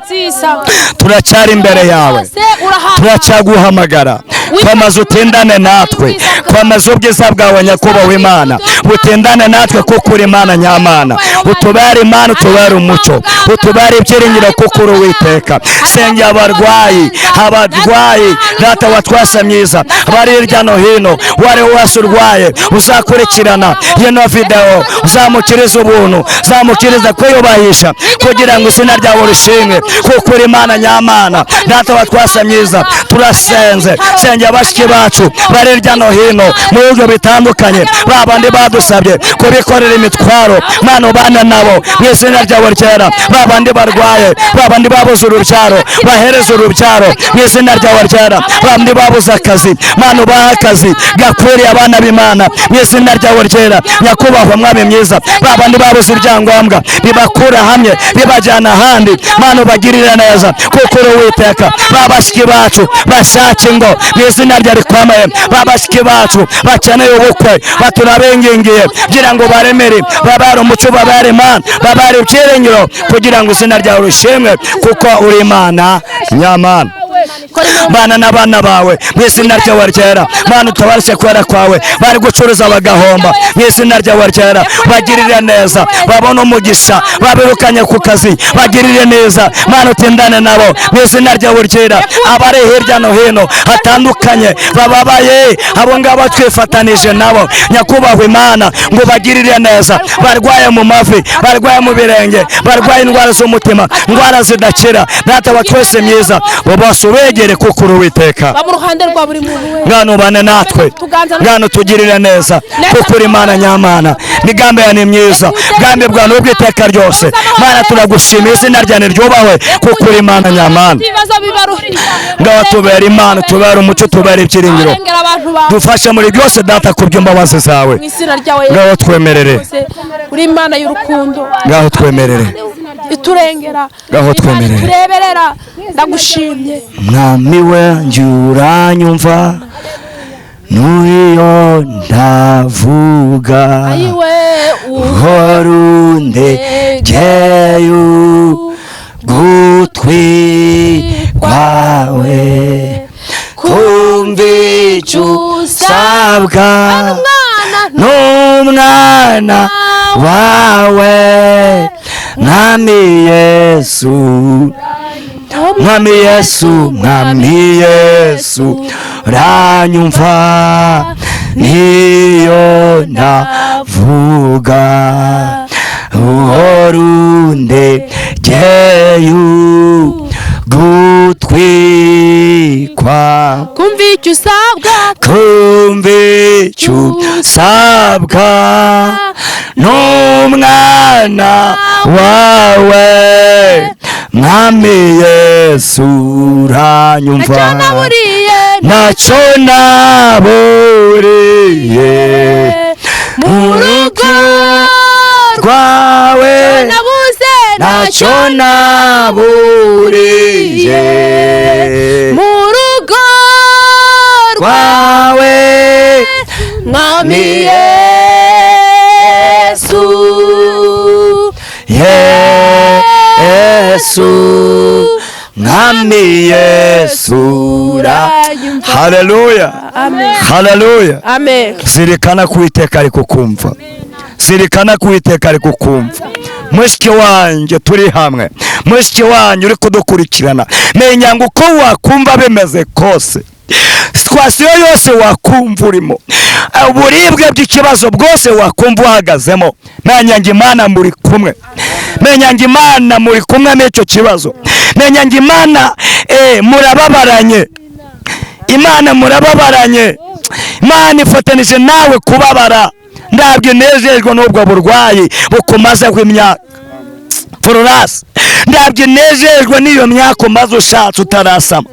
turacyari imbere yawe, turacyaguhamagara. Komeza utindane natwe, komeza ubwiza bwawe nyakubahwa Imana butindane natwe, kuko uri Imana nyamana. Utubere Imana, utubere umucyo, utubere ibyiringiro, kuko uri Uwiteka. Sengera abarwayi, data wa twese myiza, bari hirya no hino, wari wese urwaye uzakurikirana ino video, uzamukiriza ubuntu, uzamukiriza kwiyubahisha, kugira ngo izina ryawe rishimwe, kuko uri Imana nyamana. Data wa twese myiza, turasenze. Sengera Turasengera bashiki bacu bari hirya no hino mu bihugu bitandukanye, ba bandi badusabye kubikorera imitwaro, Mana ubane nabo mu izina ryawe ryera. Ba bandi barwaye, ba bandi babuze urubyaro, bahereze urubyaro mu izina ryawe ryera. Ba bandi babuze akazi, Mana ubahe akazi gakwiriye abana b'Imana mu izina ryawe ryera. Nyakubahwa Mwami mwiza, ba bandi babuze ibyangombwa bibakura hamwe bibajyana ahandi, Mana ubagirire neza kuko uri Uwiteka. Ba bashiki bacu bashaka ingo mu izina rya rikomeye, ba bashiki bacu bakeneye ubukwe, baturabingingiye kugira ngo baremere, babare umuco, babare Imana, babare ibyiringiro, kugira ngo izina ryawe rishimwe kuko uri Imana nyamana. Bana n'abana bawe mu izina ryawe ryera, Mana utabarse kwera kwawe, bari gucuruza bagahomba mu izina ryawe ryera, bagirire neza, babone umugisha, babirukanye ku kazi, bagirire neza, Mana utindane nabo mu izina ryawe ryera. Abari hirya no hino hatandukanye bababaye, abo ngabo twifatanije nabo nyakubahwa Imana ngo bagirire neza, barwaye mu mavi, barwaye mu birenge, barwaye indwara z'umutima, indwara zidakira, Data wa twese mwiza, bose ubegere kuko uri Uwiteka. Ngano ubane natwe, ngano tugirire neza kuko uri Imana nyamana, migambi yawe ni myiza, bwami bwawe ni ubw'iteka ryose. Mana turagushimiye, izina ryawe ryubahwe kuko uri Imana nyamana. Ngaho tubera Imana, tubera umuco, tubera ibyiringiro, dufashe muri byose Data kuby'imbabazi zawe. Ngaho twemerere, uri Imana y'urukundo, ngaho twemerere, iturengera, ngaho twemerere, tureberera, ndagushimye Mwami wanjye uranyumva n'iyo ndavuga, uhora untegeye ugutwi kwawe, kumva icyo usabwa n'umwana wawe, Mwami Yesu, Mwami Yesu, Mwami Yesu uranyumva niyo ndavuga, uhora untegeye ugutwi kwawe, kumva icyo usabwa, kumva icyo usabwa n'umwana wawe, Mwami Yesu uranyumva, ntacyo naburiye mu rugo rwawe, ntacyo naburiye mu rugo rwawe, Mwami Yesu, Yesu, Mwami Yesu. Haleluya, haleluya. Amen. Zirikana ko Uwiteka ari kukumva, zirikana ko Uwiteka ari kukumva. Mushiki wanjye turi hamwe, mushiki wanjye uri kudukurikirana, menya ngo uko wakumva bimeze kose, situwasiyo yose wakumva urimo, uburibwe bw'ikibazo bwose wakumva uhagazemo, menya ngo Imana muri kumwe, menya ngo Imana muri kumwe n'icyo kibazo, menya ngo Imana murababaranye, Imana murababaranye, Imana ifatanije nawe kubabara. Ntabwo inejejwe n'ubwo burwayi bukumazeho imyaka fororasi, ntabwo inejejwe n'iyo myaka umaze ushatse utarasama,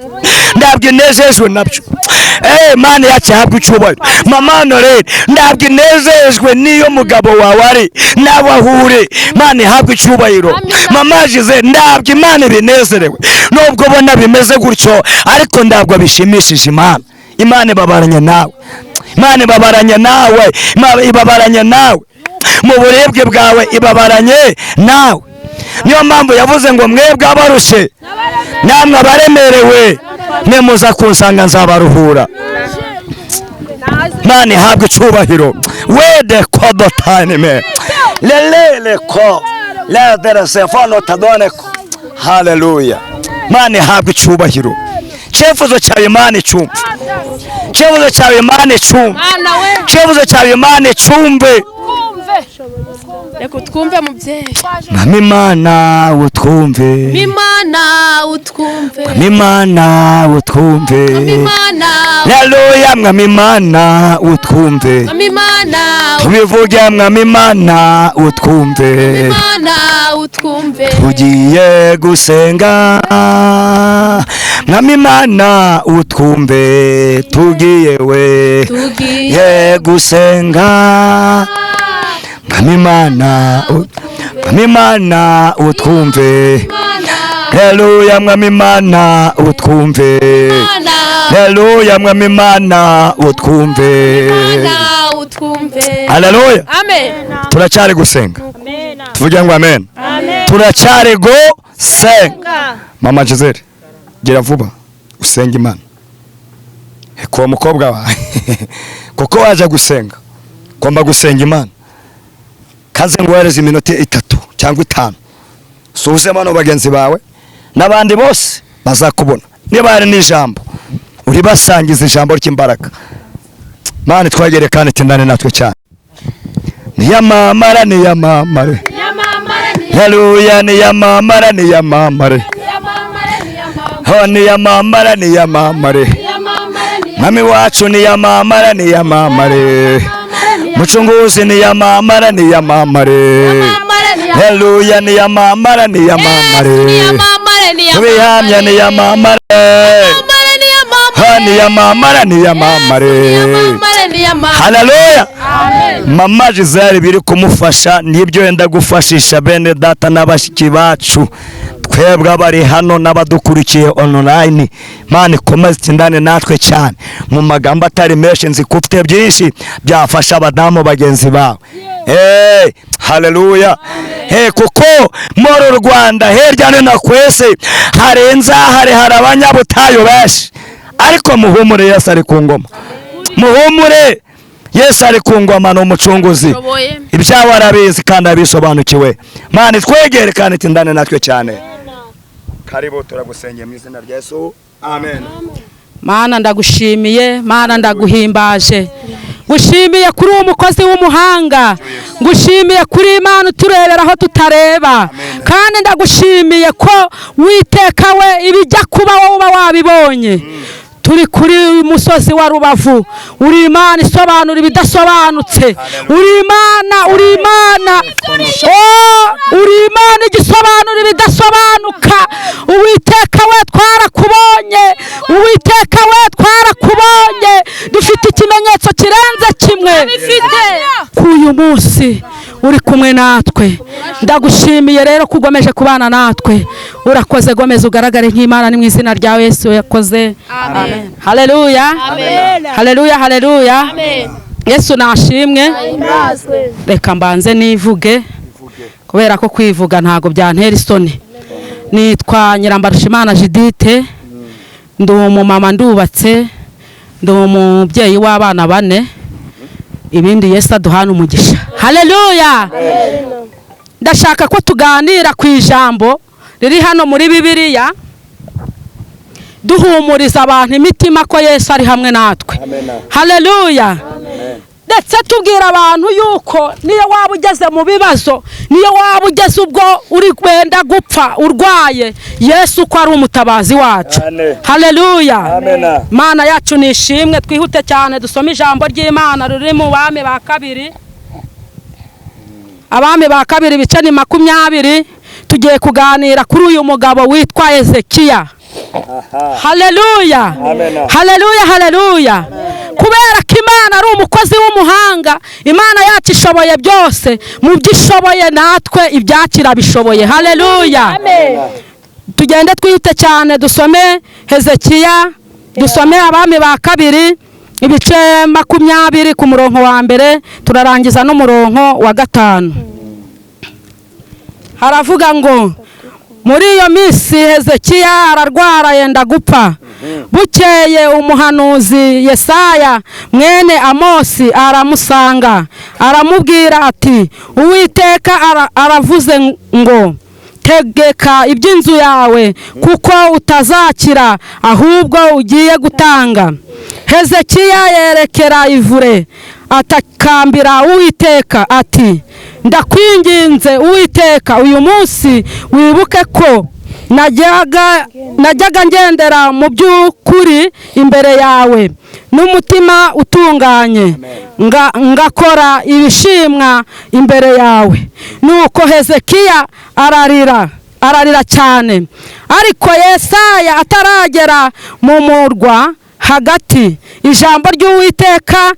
ntabwo inejejwe nabyo. Mana yacu ihabwe icyubahiro. Mama Norere, ntabwo inejejwe n'iyo mugabo wawe ari nawe aho uri, Mana ihabwe icyubahiro. Mama Jize, ntabwo Imana ibinezerewe nubwo ubona bimeze gutyo, ariko ntabwo bishimishije Imana. Imana ibabaranye nawe, Imana ibabaranye nawe, ibabaranye nawe mu buribwe bwawe, ibabaranye nawe. Niyo mpamvu yavuze ngo mwebwe abarushye namwe abaremerewe nimuza kunsanga nzabaruhura. Mana ihabwe icyubahiro. Wede kodotanime lelele ko lederesefano tadoneko. Haleluya. Mana ihabwe icyubahiro. Icyifuzo cyawe Imana icyumve, icyifuzo cyawe Imana icyumve, icyifuzo cyawe Imana icyumve. Reka twumve mubyeyi. Mwami Imana utwumve, Imana utwumve, Mwami Imana utwumve, Imana, Haleluya, Mwami Imana utwumve, Imana, tubivuge Mwami Imana utwumve, Imana utwumve, tugiye gusenga Mwami Imana utwumve, tugiye we tugiye gusenga Mwami Imana, Mwami Imana utwumve, Haleluya, Mwami Imana utwumve, Haleluya, Mwami Imana utwumve, Haleluya. Amen. Turacyari gusenga, tuvuge ngo amen. Turacyari gusenga. Mama Gisele, gira vuba usenge Imana kuwa mukobwa wawe, kuko waje gusenga ugomba gusenga Imana. Kaze nguhereze iminota 3 cyangwa 5, suhuze bano bagenzi bawe n'abandi bose bazakubona. Niba hari n'ijambo uribasangiza, ijambo ry'imbaraga. Mana twagere kandi tindane natwe cyane. Niyamamara, niyamamare, haleluya, niyamamara, niyamamare, ho niyamamara, niyamamare, Mwami wacu niyamamara, niyamamare, Mucunguzi niyamamara, niyamamare, haleluya, niyamamara, niyamamare, tubihamya niyamamare, ho niyamamara, niyamamare, haleluya. Mama Gisele biri kumufasha nibyo yenda gufashisha bene data n'abashiki bacu twebwe abari hano n'abadukurikiye online. Mana ikomeze itindane natwe cyane mu magambo atari menshi, nzi ko ufite byinshi byafasha abadamu bagenzi bawe. Hey, haleluya. Hey, kuko muri Rwanda hirya no hino kwese harenza hari abanyabutayu benshi, ariko muhumure Yesu ari ku ngoma, muhumure Yesu ari ku ngoma, ni umucunguzi, ibyawe arabizi kandi abisobanukiwe. Mana twegere kandi itindane natwe cyane. Karibu, turagusengeye mu izina rya Yesu, amen. Mana ndagushimiye, Mana ndaguhimbaje, ngushimiye kuri uwo mukozi w'umuhanga, ngushimiye kuri Imana uturebera aho tutareba, kandi ndagushimiye ko witeka we ibijya kuba wowe uba wabibonye. Turi kuri musozi wa Rubavu, uri Imana isobanura ibidasobanutse, uri Imana, uri Imana, oh, uri Imana igisobanura ibidasobanuka. Uwiteka we twarakubonye, Uwiteka we twarakubonye, dufite ikimenyetso kirenze kimwe k'uyu munsi uri kumwe natwe. Ndagushimiye rero ko ugomeje kubana natwe, urakoze, gomeza ugaragare nk'Imana, ni mu izina rya Yesu yakoze. Amen. Haleluya. Haleluya, haleluya. Yesu nashimwe. Reka mbanze nivuge, kubera ko kwivuga ntago byantera isoni. Nitwa Nyirambarushimana Judith, ndi umumama, ndubatse, ndi umubyeyi w'abana 4. Ibindi Yesu aduhana umugisha. Haleluya. Ndashaka ko tuganira ku ijambo riri hano muri Bibiliya, duhumuriza abantu imitima ko Yesu ari hamwe natwe. Haleluya. Ndetse tubwira abantu yuko niyo waba ugeze mu bibazo, niyo waba ugeze ubwo uri kwenda gupfa urwaye, Yesu ko ari umutabazi wacu. Haleluya. Mana yacu nishimwe. Twihute cyane dusome ijambo ry'Imana riri mu Bami ba kabiri, Abami ba kabiri ibice ni 20. Tugiye kuganira kuri uyu mugabo witwa Hezekiya. Haleluya. Haleluya, haleluya. Kubera ko Imana ari umukozi w'umuhanga, Imana yacu ishoboye byose, mu byo ishoboye natwe ibyakira bishoboye. Haleluya. Tugende twihute cyane dusome Hezekiya, dusome Abami ba kabiri ibice 20 ku murongo wa 1, turarangiza n'umurongo wa 5. Haravuga ngo muri iyo minsi Hezekiya ararwara yenda gupfa. Bukeye umuhanuzi Yesaya mwene Amosi aramusanga, aramubwira ati Uwiteka aravuze ngo tegeka iby'inzu yawe, kuko utazakira ahubwo ugiye gutanga. Hezekiya yerekera ivure atakambira Uwiteka ati Ndakwinginze Uwiteka, uyu munsi wibuke ko najyaga ngendera mu by'ukuri imbere yawe n'umutima utunganye, ngakora ibishimwa imbere yawe. Nuko Hezekiya ararira cyane. Ariko Yesaya ataragera mu murwa hagati, ijambo ry'Uwiteka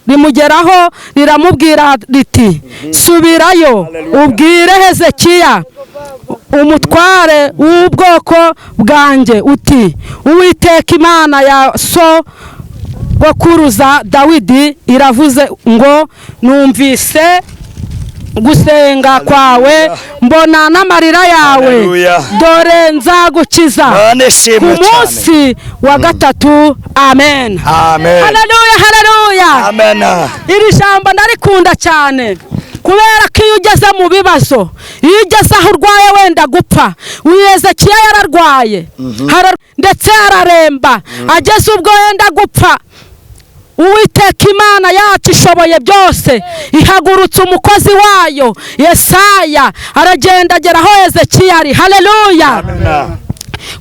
rimugeraho riramubwira riti: Subirayo ubwire Hezekiya umutware w'ubwoko bwanjye uti: Uwiteka Imana ya sogokuruza Dawidi iravuze ngo numvise gusenga kwawe, mbona n'amarira yawe, dore nzagukiza ku munsi wa gatatu. Amen. Haleluya, haleluya. Amen. Iri jambo ndarikunda cyane, kubera ko iyo ugeze mu bibazo, iyo ugeze aho urwaye wenda gupfa, Hezekiya yararwaye ndetse araremba, ageze ubwo wenda gupfa, Uwiteka Imana yacu ishoboye byose ihagurutse umukozi wayo Yesaya, aragenda agera aho Hezekiya ari. Haleluya.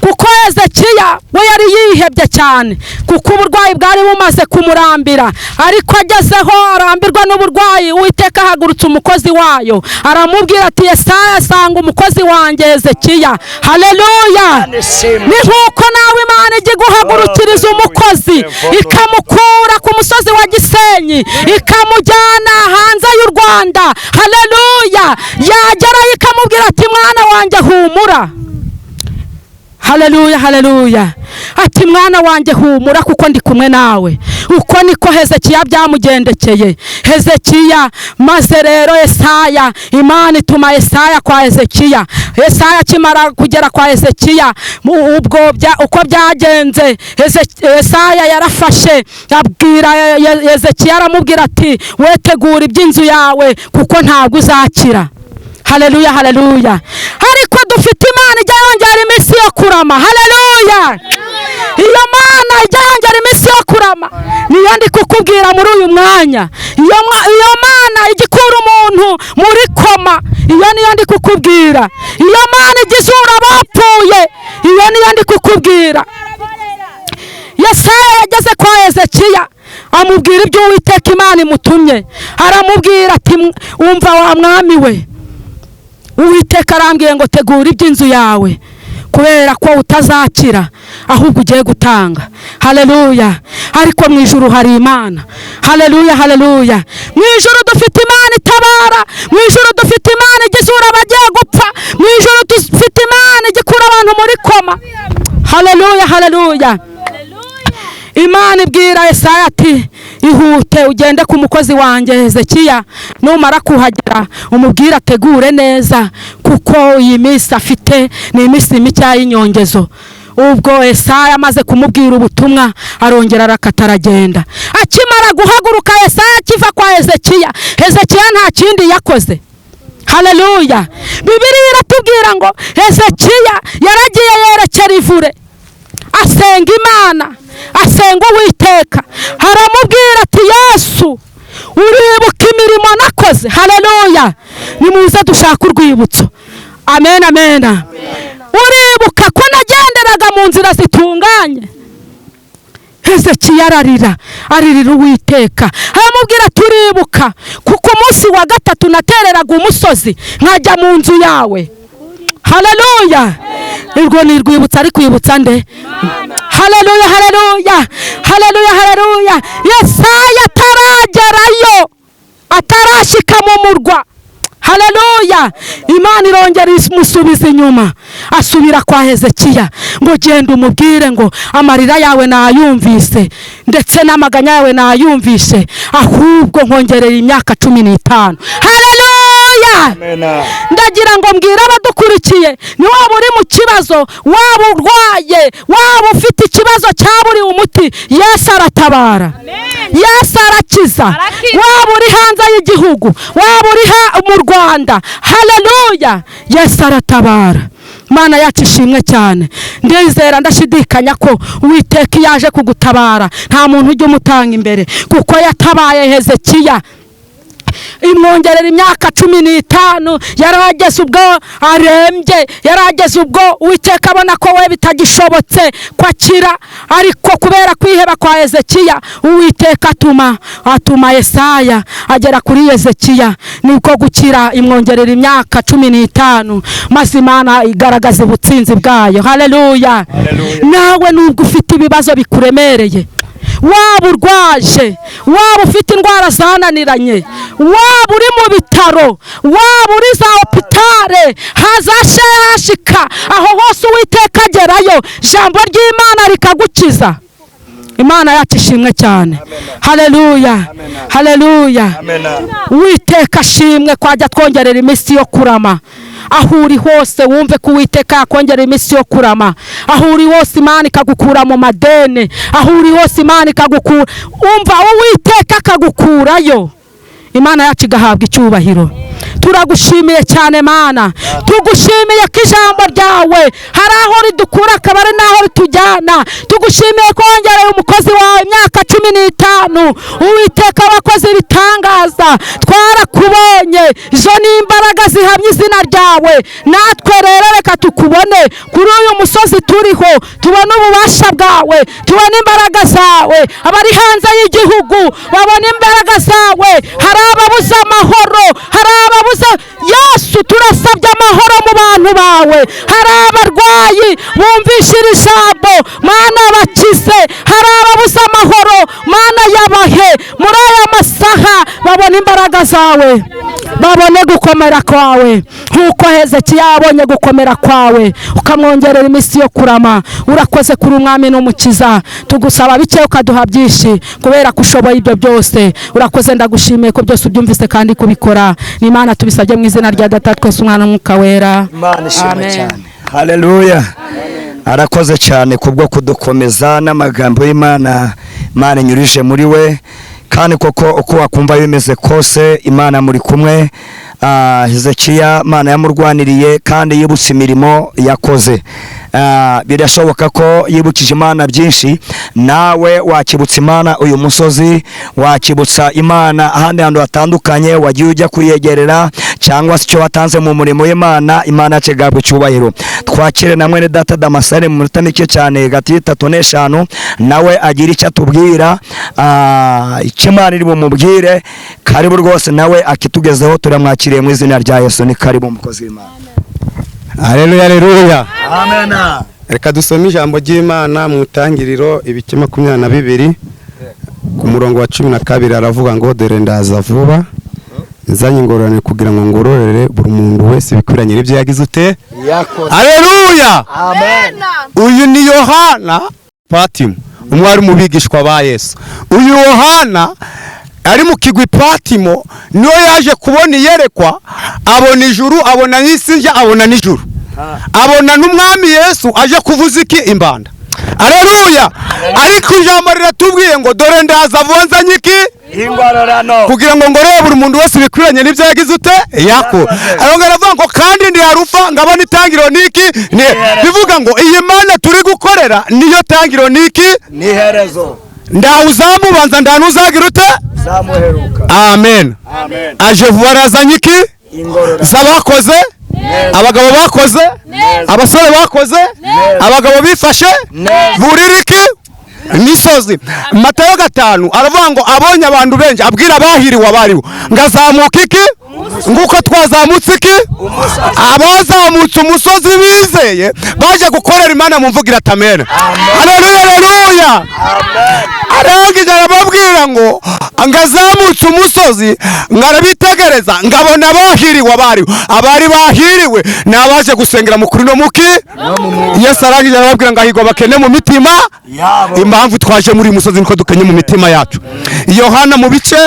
Kuko Hezekiya we yari yihebye cyane, kuko uburwayi bwari bumaze kumurambira, ariko agezeho arambirwa n'uburwayi, Uwiteka ahagurutse umukozi wayo aramubwira ati: Yesaya, sanga umukozi wanjye Hezekiya. Haleluya. Ni nkuko nawe Imana ijya iguhagurukiriza umukozi, ikamukura ku musozi wa Gisenyi ikamujyana hanze y'u Rwanda. Haleluya. Yagerayo ikamubwira ati: mwana wanjye humura. Haleluya, haleluya. Ati: mwana wanjye humura kuko ndi kumwe nawe. Uko niko Hezekiya byamugendekeye. Hezekiya maze rero Yesaya, Imana ituma Yesaya kwa Hezekiya. Yesaya akimara kugera kwa Hezekiya, ubwo uko byagenze, Yesaya yarafashe abwira Hezekiya, aramubwira ati: wetegura iby'inzu yawe kuko ntabwo uzakira. Haleluya, haleluya. Ariko dufite Imana ijya yongera iminsi yo kurama. Haleluya. Iyo Mana ijya yongera iminsi yo kurama niyo ndi kukubwira muri uyu mwanya. Iyo Mana ijya ikura umuntu muri koma, iyo niyo ndi kukubwira. Iyo Mana ijya izura abapfuye, iyo niyo ndi kukubwira. Yesaya yageze kwa Hezekiya amubwira ibyo Uwiteka Imana imutumye, aramubwira ati: umva wa mwami we, Uwiteka arambwiye ngo tegura iby'inzu yawe, kubera ko utazakira ahubwo ugiye gutanga. Haleluya. Ariko mu ijuru hari Imana. Haleluya, haleluya. Mu ijuru dufite Imana itabara, mu ijuru dufite Imana igizura abagiye gupfa, mu ijuru dufite Imana igikura abantu muri koma. Haleluya, haleluya. Imana ibwira Yesaya ati: ihute ugende ku mukozi wanjye Hezekiya, numara kuhagera umubwire ategure neza, kuko iyi minsi afite ni iminsi mike y'inyongezo. Ubwo Yesaya amaze kumubwira ubutumwa, arongera arakata aragenda. Akimara guhaguruka Yesaya akiva kwa Hezekiya, Hezekiya nta kindi yakoze. Haleluya. Bibiliya iratubwira ngo Hezekiya yaragiye yerekera ivure, asenga Imana, asenga Uwiteka, aramubwira ati: Yesu, uribuka imirimo nakoze. Haleluya. Nimuze dushaka urwibutso. Amen, amen. Uribuka ko nagenderaga mu nzira zitunganye. Hezekiya ararira, aririra Uwiteka, aramubwira ati: uribuka kuko umunsi wa gatatu natereraga umusozi nkajya mu nzu yawe. Haleluya. Urwo ni rwibutsa, ari kwibutsa nde? Haleluya, haleluya. Haleluya, haleluya. Yesaya ataragerayo, atarashika mu murwa. Haleluya. Imana irongera imusubiza inyuma, asubira kwa Hezekiya ngo genda umubwire ngo amarira yawe nayumvise, ndetse n'amaganya yawe nayumvise, ahubwo nkongerera imyaka 15. Haleluya. Ndagira ngo mbwira abadukurikiye, ni waba uri mu kibazo, waba urwaye, waba ufite ikibazo cyaburiwe umuti, Yesu aratabara, Yesu arakiza. Waba uri hanze y'igihugu, waba uri mu Rwanda, haleluya, Yesu aratabara. Mana yacu ishimwe cyane. Ndizera ndashidikanya ko Uwiteka yaje kugutabara nta muntu ujya umutanga imbere, kuko yatabaye Hezekiya. Imwongerera imyaka 15. Yarageze ubwo arembye, yarageze ubwo Uwiteka abona ko we bitagishobotse kwakira, ariko kubera kwiheba kwa Hezekiya Uwiteka atuma Yesaya agera kuri Hezekiya, niko gukira. Imwongerera imyaka 15, maze Imana igaragaza ubutsinzi bwayo. Haleluya. Nawe nubwo ufite ibibazo bikuremereye, waba urwaje, waba ufite indwara zananiranye, waba uri mu bitaro, waba uri za hopitale, hazashe hashika, aho hose Uwiteka agerayo, ijambo ry'Imana rikagukiza. Imana yacu ishimwe cyane. Haleluya, haleluya. Uwiteka ashimwe kwajya twongerera iminsi yo kurama. Aho uri hose wumve ko Uwiteka yakongerera iminsi yo kurama. Aho uri hose Imana ikagukura mu madeni, aho uri hose Imana ikagukura, umva Uwiteka akagukurayo. Imana yacu igahabwa icyubahiro. Turagushimiye cyane Mana, tugushimiye ko ijambo ryawe hari aho ridukura akaba ari naho ritujyana. Tugushimiye ko wongereye umukozi wawe imyaka 15. Uwiteka wakoze ibitangaza, twarakubonye. Izo ni imbaraga zihamya izina ryawe. Natwe rero reka tukubone kuri uyu musozi turiho, tubone ububasha bwawe, tubone imbaraga zawe. Abari hanze y'igihugu babone imbaraga zawe. Hari ababuze amahoro, hari ababuze Yesu, turasabye amahoro mu bantu bawe. Hari abarwayi bumvishira ijambo, Mana bakize. Hari ababuze amahoro, Mana yabahe. Muri aya masaha babone imbaraga zawe, babone gukomera kwawe, nkuko Hezekiya yabonye gukomera kwawe ukamwongerera iminsi yo kurama. Urakoze kuri umwami n'umukiza, tugusaba bike ukaduha byinshi kubera ko ushoboye ibyo byose. Urakoze, ndagushimiye ko byose ubyumvise kandi kubikora. Ni Imana tubisabye mu izina rya Data twese, Umwana n'Umwuka Wera. Imana ishimwe cyane. Haleluya. Arakoze cyane kubwo kudukomeza n'amagambo y'Imana. Imana inyurije muri we, kandi koko uko wakumva bimeze kose Imana muri kumwe. Hezekiya Imana yamurwaniriye kandi yibutse imirimo yakoze. Birashoboka ko yibukije Imana byinshi. Nawe wakibutsa Imana uyu musozi, wakibutsa Imana ahandi hantu hatandukanye wagiye ujya kuyegerera, cyangwa se icyo watanze mu murimo w'Imana. Imana yacu igahabwa icyubahiro. Twakire na mwene data Damascene mu minota mike cyane, hagati y'itatu n'eshanu, nawe agira icyo atubwira, icyo Imana iri bumubwire. Karibu rwose nawe akitugezeho, turamwakiriye mu izina rya Yesu. Ni karibu umukozi w'Imana. Haleluya, haleluya. Amen. Reka dusome ijambo ry'Imana mu Itangiriro ibice 22 ku murongo wa 12. Aravuga ngo dore ndaza vuba, nzanye ingororano kugira ngo ngororere buri muntu wese ibikwiranye n'ibyo yagize ute. Haleluya. Amen. Uyu ni Yohana Patimo, umwari mu bigishwa ba Yesu. Uyu Yohana ari mu kigwi Patimo, niwe yaje kubona iyerekwa, abona ijuru, abona n'isi nshya, abona n'ijuru, abona n'umwami Yesu aje kuvuza iki imbanda. Haleluya. Ariko ijambo riratubwiye ngo dore ndaza vuba nzanye iki ingororano, kugira ngo ngorore buri muntu wese ibikwiranye n'ibyo yagize ute yako. Arongera aravuga ngo kandi ndi Arufa ngabona itangiro niki, bivuga ngo iyi Mana turi gukorera niyo tangiro niki niherezo. Ndawuzamubanza ndanuzagira ute zamuheruka. Amen. Amen. Aje vuba arazanye iki z'abakoze, abagabo bakoze, abasore bakoze, abagabo bifashe, buririki imisozi. Matayo 5 aravuga ngo abonye abantu benshi, abwira abahiriwe abariho ngazamuka iki nguko twazamutse iki. Abazamutse umusozi bizeye baje gukorera Imana mu mvugira amen. Haleluya, haleluya. Arangije arababwira ngo ngazamutse umusozi ngarabitegereza ngabona abahiriwe abariho. Abari bahiriwe ni abaje gusengera mu kuri no muki. Yesu arangije arababwira ngo ahigwa bakene mu mitima. Impamvu twaje muri musozi niko dukenye mu mitima yacu. Yohana mu bice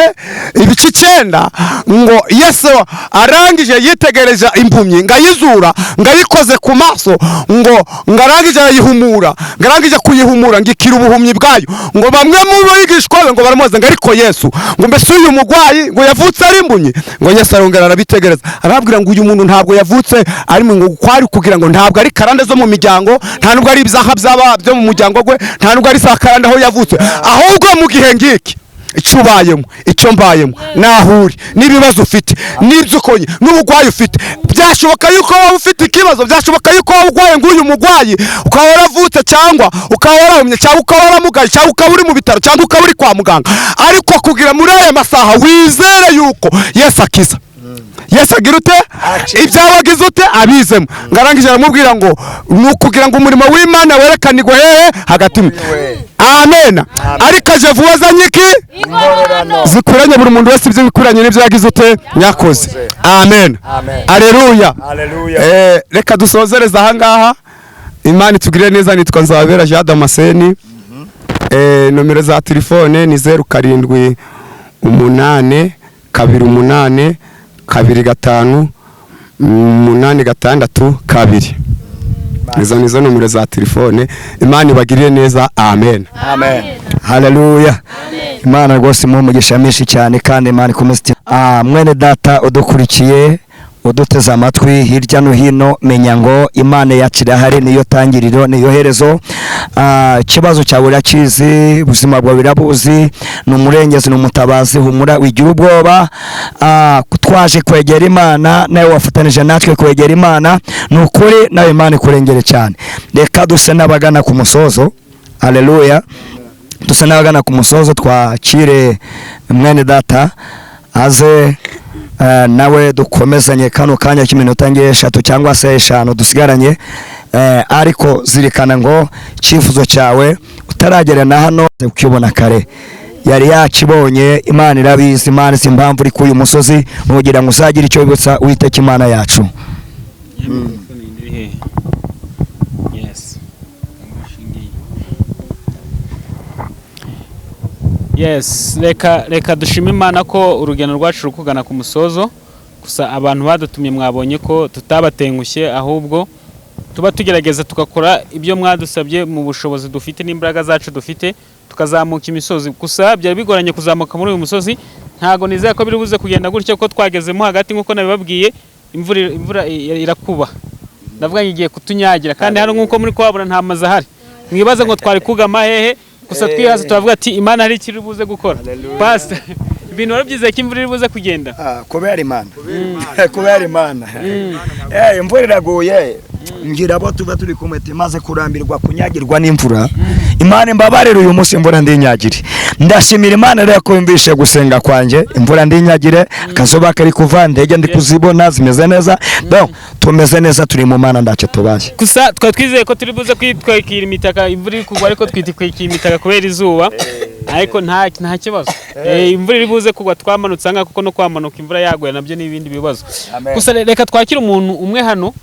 9 ngo Yesu arangije yitegereza impumyi ngayizura ngayikoze ku maso, ngo ngarangije ayihumura, ngarangije kuyihumura ngikira ubuhumyi bwayo. Ngo bamwe mu bigishwa be ngo baramubaza ngo ariko Yesu ngo mbese uyu mugwayi ngo yavutse ari impumyi? Ngo Yesu arongera arabitegereza arababwira ngo uyu muntu ntabwo yavutse ari ngo kwari kugira ngo ntabwo ari karande zo mu miryango, nta nubwo ari ibyaha byaba byo mu muryango gwe, nta nubwo ari sakarande aho yavutse, ahubwo mu gihe ngiki Icyo ubayemo, icyo mbayemo, naho uri n'ibibazo ufite, n'ibyo ukonye, n'ubugwayi ufite, byashoboka yuko waba ufite ikibazo, byashoboka yuko waba urwaye nk'uyu mugwayi, ukaba waravutse cyangwa ukaba warahumye cyangwa ukaba waramugaye cyangwa ukaba uri mu bitaro cyangwa ukaba uri kwa muganga, ariko kugira muri aya masaha wizere yuko Yesu akiza. Yesu agira ute? Ibyawe agize ute? Abizemo. Ngarangije aramubwira ngo ni ukugira ngo umurimo w'Imana werekanirwe hehe? Hagati mwe. Amen. Ariko aje vuba azanye iki? Zikwiranye buri muntu wese ibyo bikwiranye n'ibyo yagize ute? Yakoze. Amen. Aleluya. Reka dusozereze ahangaha. Imana itugirire neza. Nitwa Nzabera Jean Damascene. Nomero za telefone ni 0782 825 862. Izo nizo nomero za telefone. Imana ibagirire neza. Amen. Amen. Haleluya. Imana rwose imuhe umugisha mwinshi cyane, kandi Imana ikomeze mwene data udukurikiye, uduteze amatwi hirya no hino, menya ngo Imana yacu irahari, niyo tangiriro, niyo herezo. Ikibazo cyawe urakizi, ubuzima bwawe irabuzi, ni umurengezi, ni umutabazi. Humura, wigira ubwoba. Twaje kwegera Imana, nawe wafatanije natwe kwegera Imana, ni ukuri nawe Imana ikurengere cyane. Reka duse n'abagana ku musozo. Haleluya. Dusa n'abagana ku musozo, twakire mwene data aze nawe dukomezanye kano kanya k'iminota 3 cyangwa se 5 dusigaranye. Ariko zirikana ngo icyifuzo cyawe utaragera na hano ukibona kare yari yakibonye. Imana irabizi, Imana izi impamvu uri kuri uyu musozi, nugira ngo uzagire icyo wibutsa Uwiteka Imana yacu. Yes. Yes, reka dushime Imana ko urugendo rwacu rukugana ku musozo. Gusa abantu badutumye mwabonye ko tutabatengushye, ahubwo tuba tugerageza tugakora ibyo mwadusabye mu bushobozi dufite n'imbaraga zacu dufite, tukazamuka imisozi. Gusa byari bigoranye kuzamuka muri uyu musozi, ntago nizeye ko biri buze kugenda gutyo, ko twagezemo hagati nkuko nabibabwiye, imvura irakuba, ndavuga ngiye kutunyagira, kandi hano nkuko muri kwabura nta mazu ahari, mwibaze ngo twari kugama hehe. Gusa twihaze turavuga ati Imana hari ikiri buze gukora. Pastor, ibintu warabyizeye ko imvura iri buze kugenda? Kubera Imana. Kubera Imana. Imvura iraguye, ngira abo tuba turi kumwe maze kurambirwa kunyagirwa n'imvura. Imana imbabarire uyu munsi imvura ndinyagire. Ndashimira Imana rero ko yumvishe gusenga kwanjye, imvura ndinyagire, akazuba kari kuva, ndege ndi kuzibona zimeze neza. Donc tumeze neza, turi mu Mana, ndacyo tubaye. Gusa twari twizeye ko turi buze kwitwikira imitaka imvura iri kugwa, ariko twitwikira imitaka kubera izuba, ariko nta kibazo. Imvura iri buze kugwa twamanutse anga, kuko no kwamanuka imvura yaguye nabyo n'ibindi bibazo. Gusa reka twakire umuntu umwe hano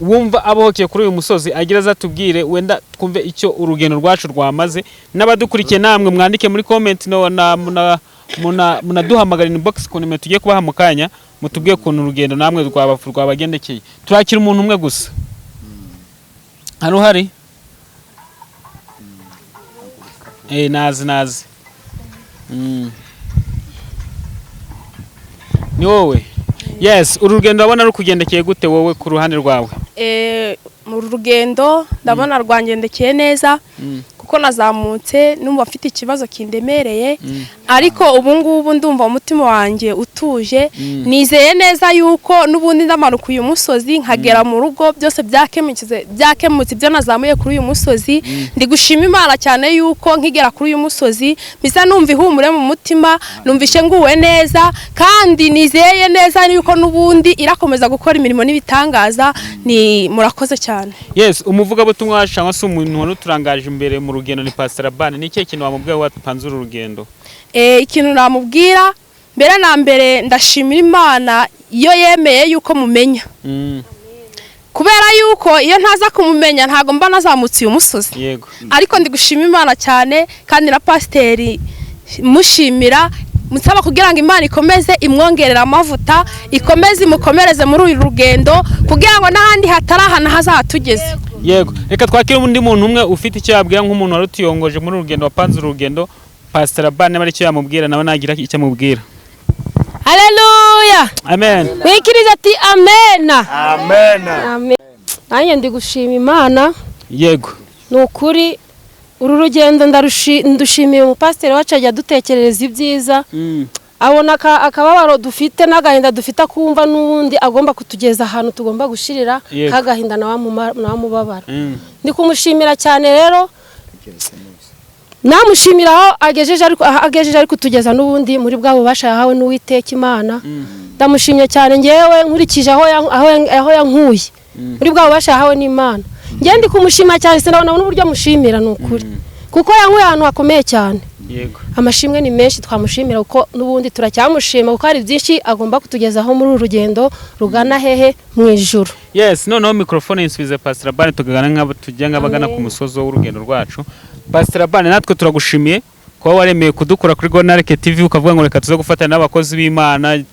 wumva abohokeye kuri uyu musozi, agira azatubwire wenda twumve icyo urugendo rwacu rwamaze. N'abadukurikiye namwe mwandike muri comment, no munaduhamagara inbox ku nimero tugiye kubaha mu kanya, mutubwiye ukuntu urugendo namwe rwabagendekeye. Turakira umuntu umwe gusa. Hari uhari? Nazi. Ni wowe? Yes, uru rugendo urabona rukugendekeye gute wowe ku ruhande rwawe? Mu rugendo ndabona rwangendekeye neza, kuko nazamutse numva mfite ikibazo kindemereye, ariko ubu ngubu ndumva umutima wanjye utuje, nizeye neza yuko n'ubundi ndamanuka uyu musozi nkagera mu rugo byose byakemutse ibyo nazamuye kuri uyu musozi. Ndi gushima Imana cyane yuko nkigera kuri uyu musozi mpisa numva ihumure mu mutima, numvishe nguwe neza, kandi nizeye neza yuko n'ubundi irakomeza gukora imirimo n'ibitangaza. Ni murakoze cyane. Yes, umuvugabutumwa cyangwa se umuntu wari uturangaje imbere mu rugendo ni Pastor Labani. Ni ikihe kintu wamubwiye wapanze uru rugendo? Ikintu namubwira mbere na mbere, ndashimira Imana iyo yemeye yuko mumenya. Kubera yuko iyo ntaza kumumenya ntago mba nazamutse uyu musozi. Yego. Ariko ndi gushima Imana cyane, kandi na pasiteri mushimira, musaba kugira ngo Imana ikomeze imwongerera amavuta, ikomeze imukomereze muri uyu rugendo, kugira ngo n'ahandi hatarahana hazahatugeze. Yego, reka twakire undi muntu umwe ufite icyo yabwira nk'umuntu wari utuyongoje muri urugendo wapanze urugendo. Pastor Labani niba ari icyo yamubwira nawe nagira icyo amubwira. Haleluya. Amen. Wikiriza ati amen. Amen. Amen. Nanjye ndi gushima Imana. Yego. Ni ukuri Uru rugendo ndushimiye umupasiteri wacu ajya adutekerereza ibyiza, abona akababaro dufite n'agahinda dufite, akumva n'ubundi agomba kutugeza ahantu tugomba gushirira kagahinda na mubabaro. Ndi kumushimira cyane rero, namushimira aho agejeje, ariko agejeje ari kutugeza n'ubundi muri bwa bubasha yahawe n'Uwiteka Imana. Ndamushimye cyane ngewe nkurikije aho yankuye muri bwa bubasha yahawe n'Imana. Ngewe ndi kumushima cyane, sinabona n'uburyo mushimira ni ukuri, kuko yankuye ahantu hakomeye cyane. Yego. Amashimwe ni menshi twamushimira, kuko n'ubundi turacyamushima, kuko hari byinshi agomba kutugezaho muri uru rugendo rugana hehe mu ijuru. Yes, noneho microphone insubize Pastor Labani, tugana nk'abo tujya nk'abagana ku musozo w'urugendo rwacu. Pastor Labani, natwe turagushimiye kuba waremeye kudukura kuri Gonareke TV, ukavuga ngo reka tuze gufatanya n'abakozi b'Imana,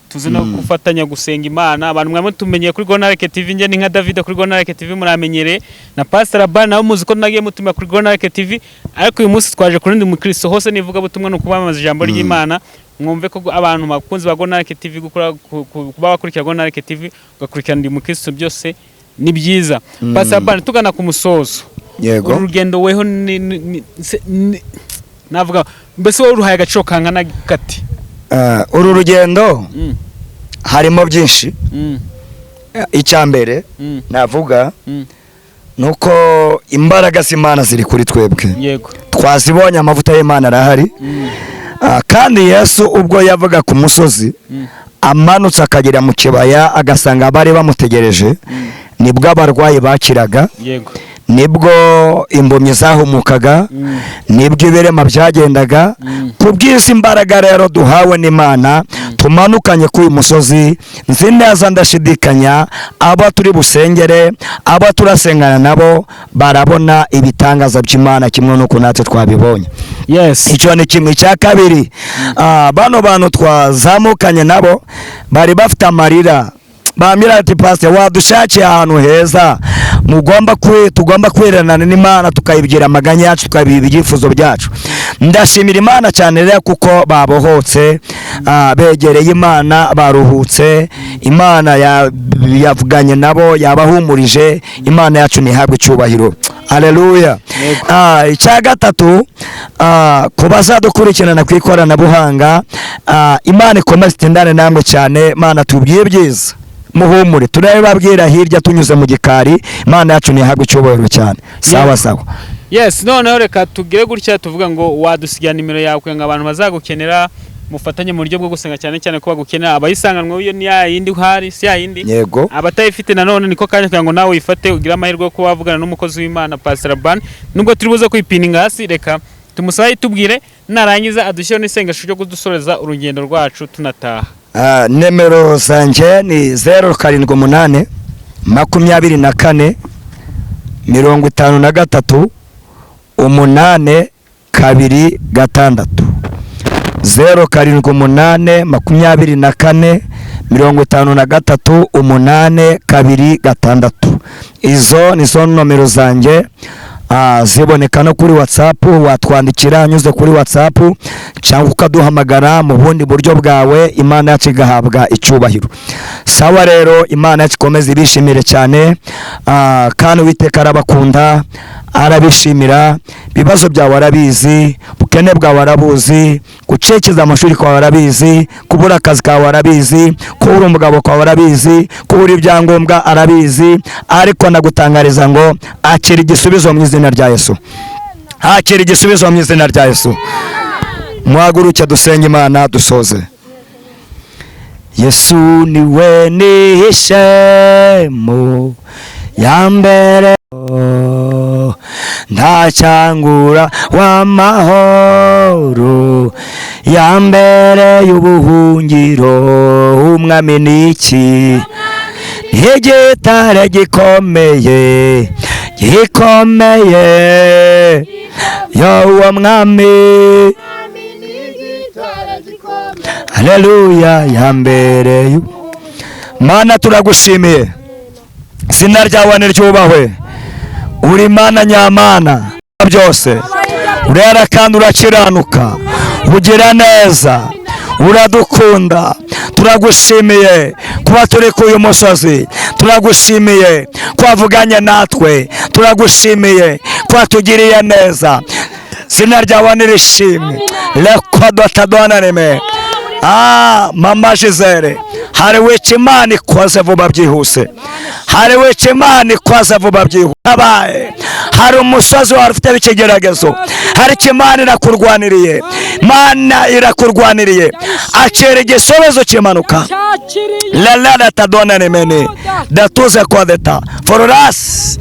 tuze no gufatanya gusenga Imana. Abantu mwamwe tumenyeye kuri Gonareke TV, njye ni nka David kuri Gonareke TV muramenyereye, na Pastor Labani nawe muzi ko nagiye mutumira kuri Gonareke TV, ariko uyu munsi twaje kuri Ndi Mukristo hose nivuga butumwa no kubamamaza ijambo ry'Imana. Mwumve ko abantu bakunzi ba Gonareke TV gukora kuba bakurikira Gonareke TV ugakurikirana Ndi Mukristo byose ni byiza. Pastor Labani, tugana ku musozo. Yego. Uru rugendo weho navuga mbese wowe uruhaye agaciro kangana gati? Uru rugendo harimo byinshi. Icya mbere navuga nuko imbaraga z'Imana ziri kuri twebwe. Yego. Twazibonye, amavuta y'Imana arahari. Kandi Yesu ubwo yavuga ku musozi amanutse akagera mu kibaya agasanga bari bamutegereje, nibwo abarwayi bakiraga. Yego. Nibwo imbumyi zahumukaga, nibwo ibirema byagendaga. Kubw'izi mbaraga rero duhawe n'Imana tumanukanye kuri uyu musozi, nzi neza ndashidikanya abo turi busengere, abo turasengana nabo barabona ibitangaza by'Imana kimwe n'uko natwe twabibonye. Yes. Icyo ni kimwe. Icya kabiri, bano bantu twazamukanye nabo bari bafite amarira, bambwira ati pastor wadushakiye ahantu heza mugomba tugomba kwiranana n'Imana, tukayibwira amaganya yacu, tukabiba ibyifuzo byacu. Ndashimira Imana cyane rero kuko babohotse, begereye Imana, baruhutse. Imana yavuganye nabo, yabahumurije. Imana yacu ntihabwe icyubahiro. Haleluya. Icya gatatu, ku bazadukurikirana ku ikoranabuhanga, Imana ikomeze itindane namwe cyane. Imana tubwiye byiza, muhumure, turababwira hirya tunyuze mu gikari. Imana yacu ntihabwe icyubahiro cyane. Sawa sawa. Yes, noneho reka tugire gutya tuvuga ngo wadusigira nimero yawe kugira ngo abantu bazagukenera mufatanye mu buryo bwo gusenga, cyane cyane ko bagukenera. Abayisanganwe iyo ni ya yindi uhari, si ya yindi. Yego. Abatayifite nanone niko kanya kugira ngo nawe uyifate ugire amahirwe yo kuba wavugana n'umukozi w'Imana Pastor Labani. Nubwo turi buze kwipininga hasi, reka tumusabe tubwire, narangiza adushyire n'isengesho ryo kudusoreza urugendo rwacu tunataha. Nimero zanjye ni 078 24 53 8 2 6. 078 24 53 8 2 6. Izo nizo nomero zanjye. Ziboneka no kuri WhatsApp, watwandikira anyuze kuri WhatsApp cyangwa ukaduhamagara mu bundi buryo bwawe. Imana yacu igahabwa icyubahiro. Sawa rero, Imana yacu ikomeze ibishimire cyane. Kandi Uwiteka arabakunda, arabishimira. Ibibazo byawe arabizi, ubukene bwawe arabuzi, gucekeza amashuri kwawe arabizi, kubura akazi kawe arabizi, kubura umugabo kwawe arabizi, kubura ibyangombwa arabizi. Ariko ndagutangariza ngo akira igisubizo mu izina rya Yesu. Akira igisubizo mu izina rya Yesu. Muhaguruke dusenge Imana dusoze. Yesu niwe nihishemo ya mbere, ntacyangura w'amahoro ya mbere y'ubuhungiro. Umwami niki igitare gikomeye gikomeye, yo uwo mwami, haleluya, ya mbere. Mana turagushimiye, izina ryawe niryubahwe. Uri Mana nyamana byose, urera kandi urakiranuka, ugira neza, uradukunda. Turagushimiye kuba turi ku uyu musozi, Turagushimiye ko wavuganye natwe, turagushimiye ko watugiriye neza. Zina ryawe nirishimwe. Rekodotadonareme. Mama Gisele, hari wica Imana ikoze vuba byihuse, hari wica Imana ikoze vuba byihuse. Abaye hari umusozi wari ufite ikigeragezo, hari icyo Imana irakurwaniriye, Imana irakurwaniriye, akira igisubizo kimanuka. Lalatadonaremene datuze kodeta fororasi.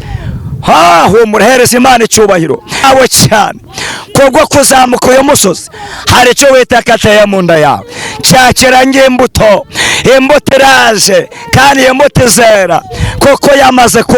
Humura, hereza Imana icyubahiro awe cyane kubwo kuzamuka uyu musozi. Hari icyo wita kateye mu nda yawe, cyakira imbuto, imbuto iraje kandi iyo mbuto izera kuko yamaze ku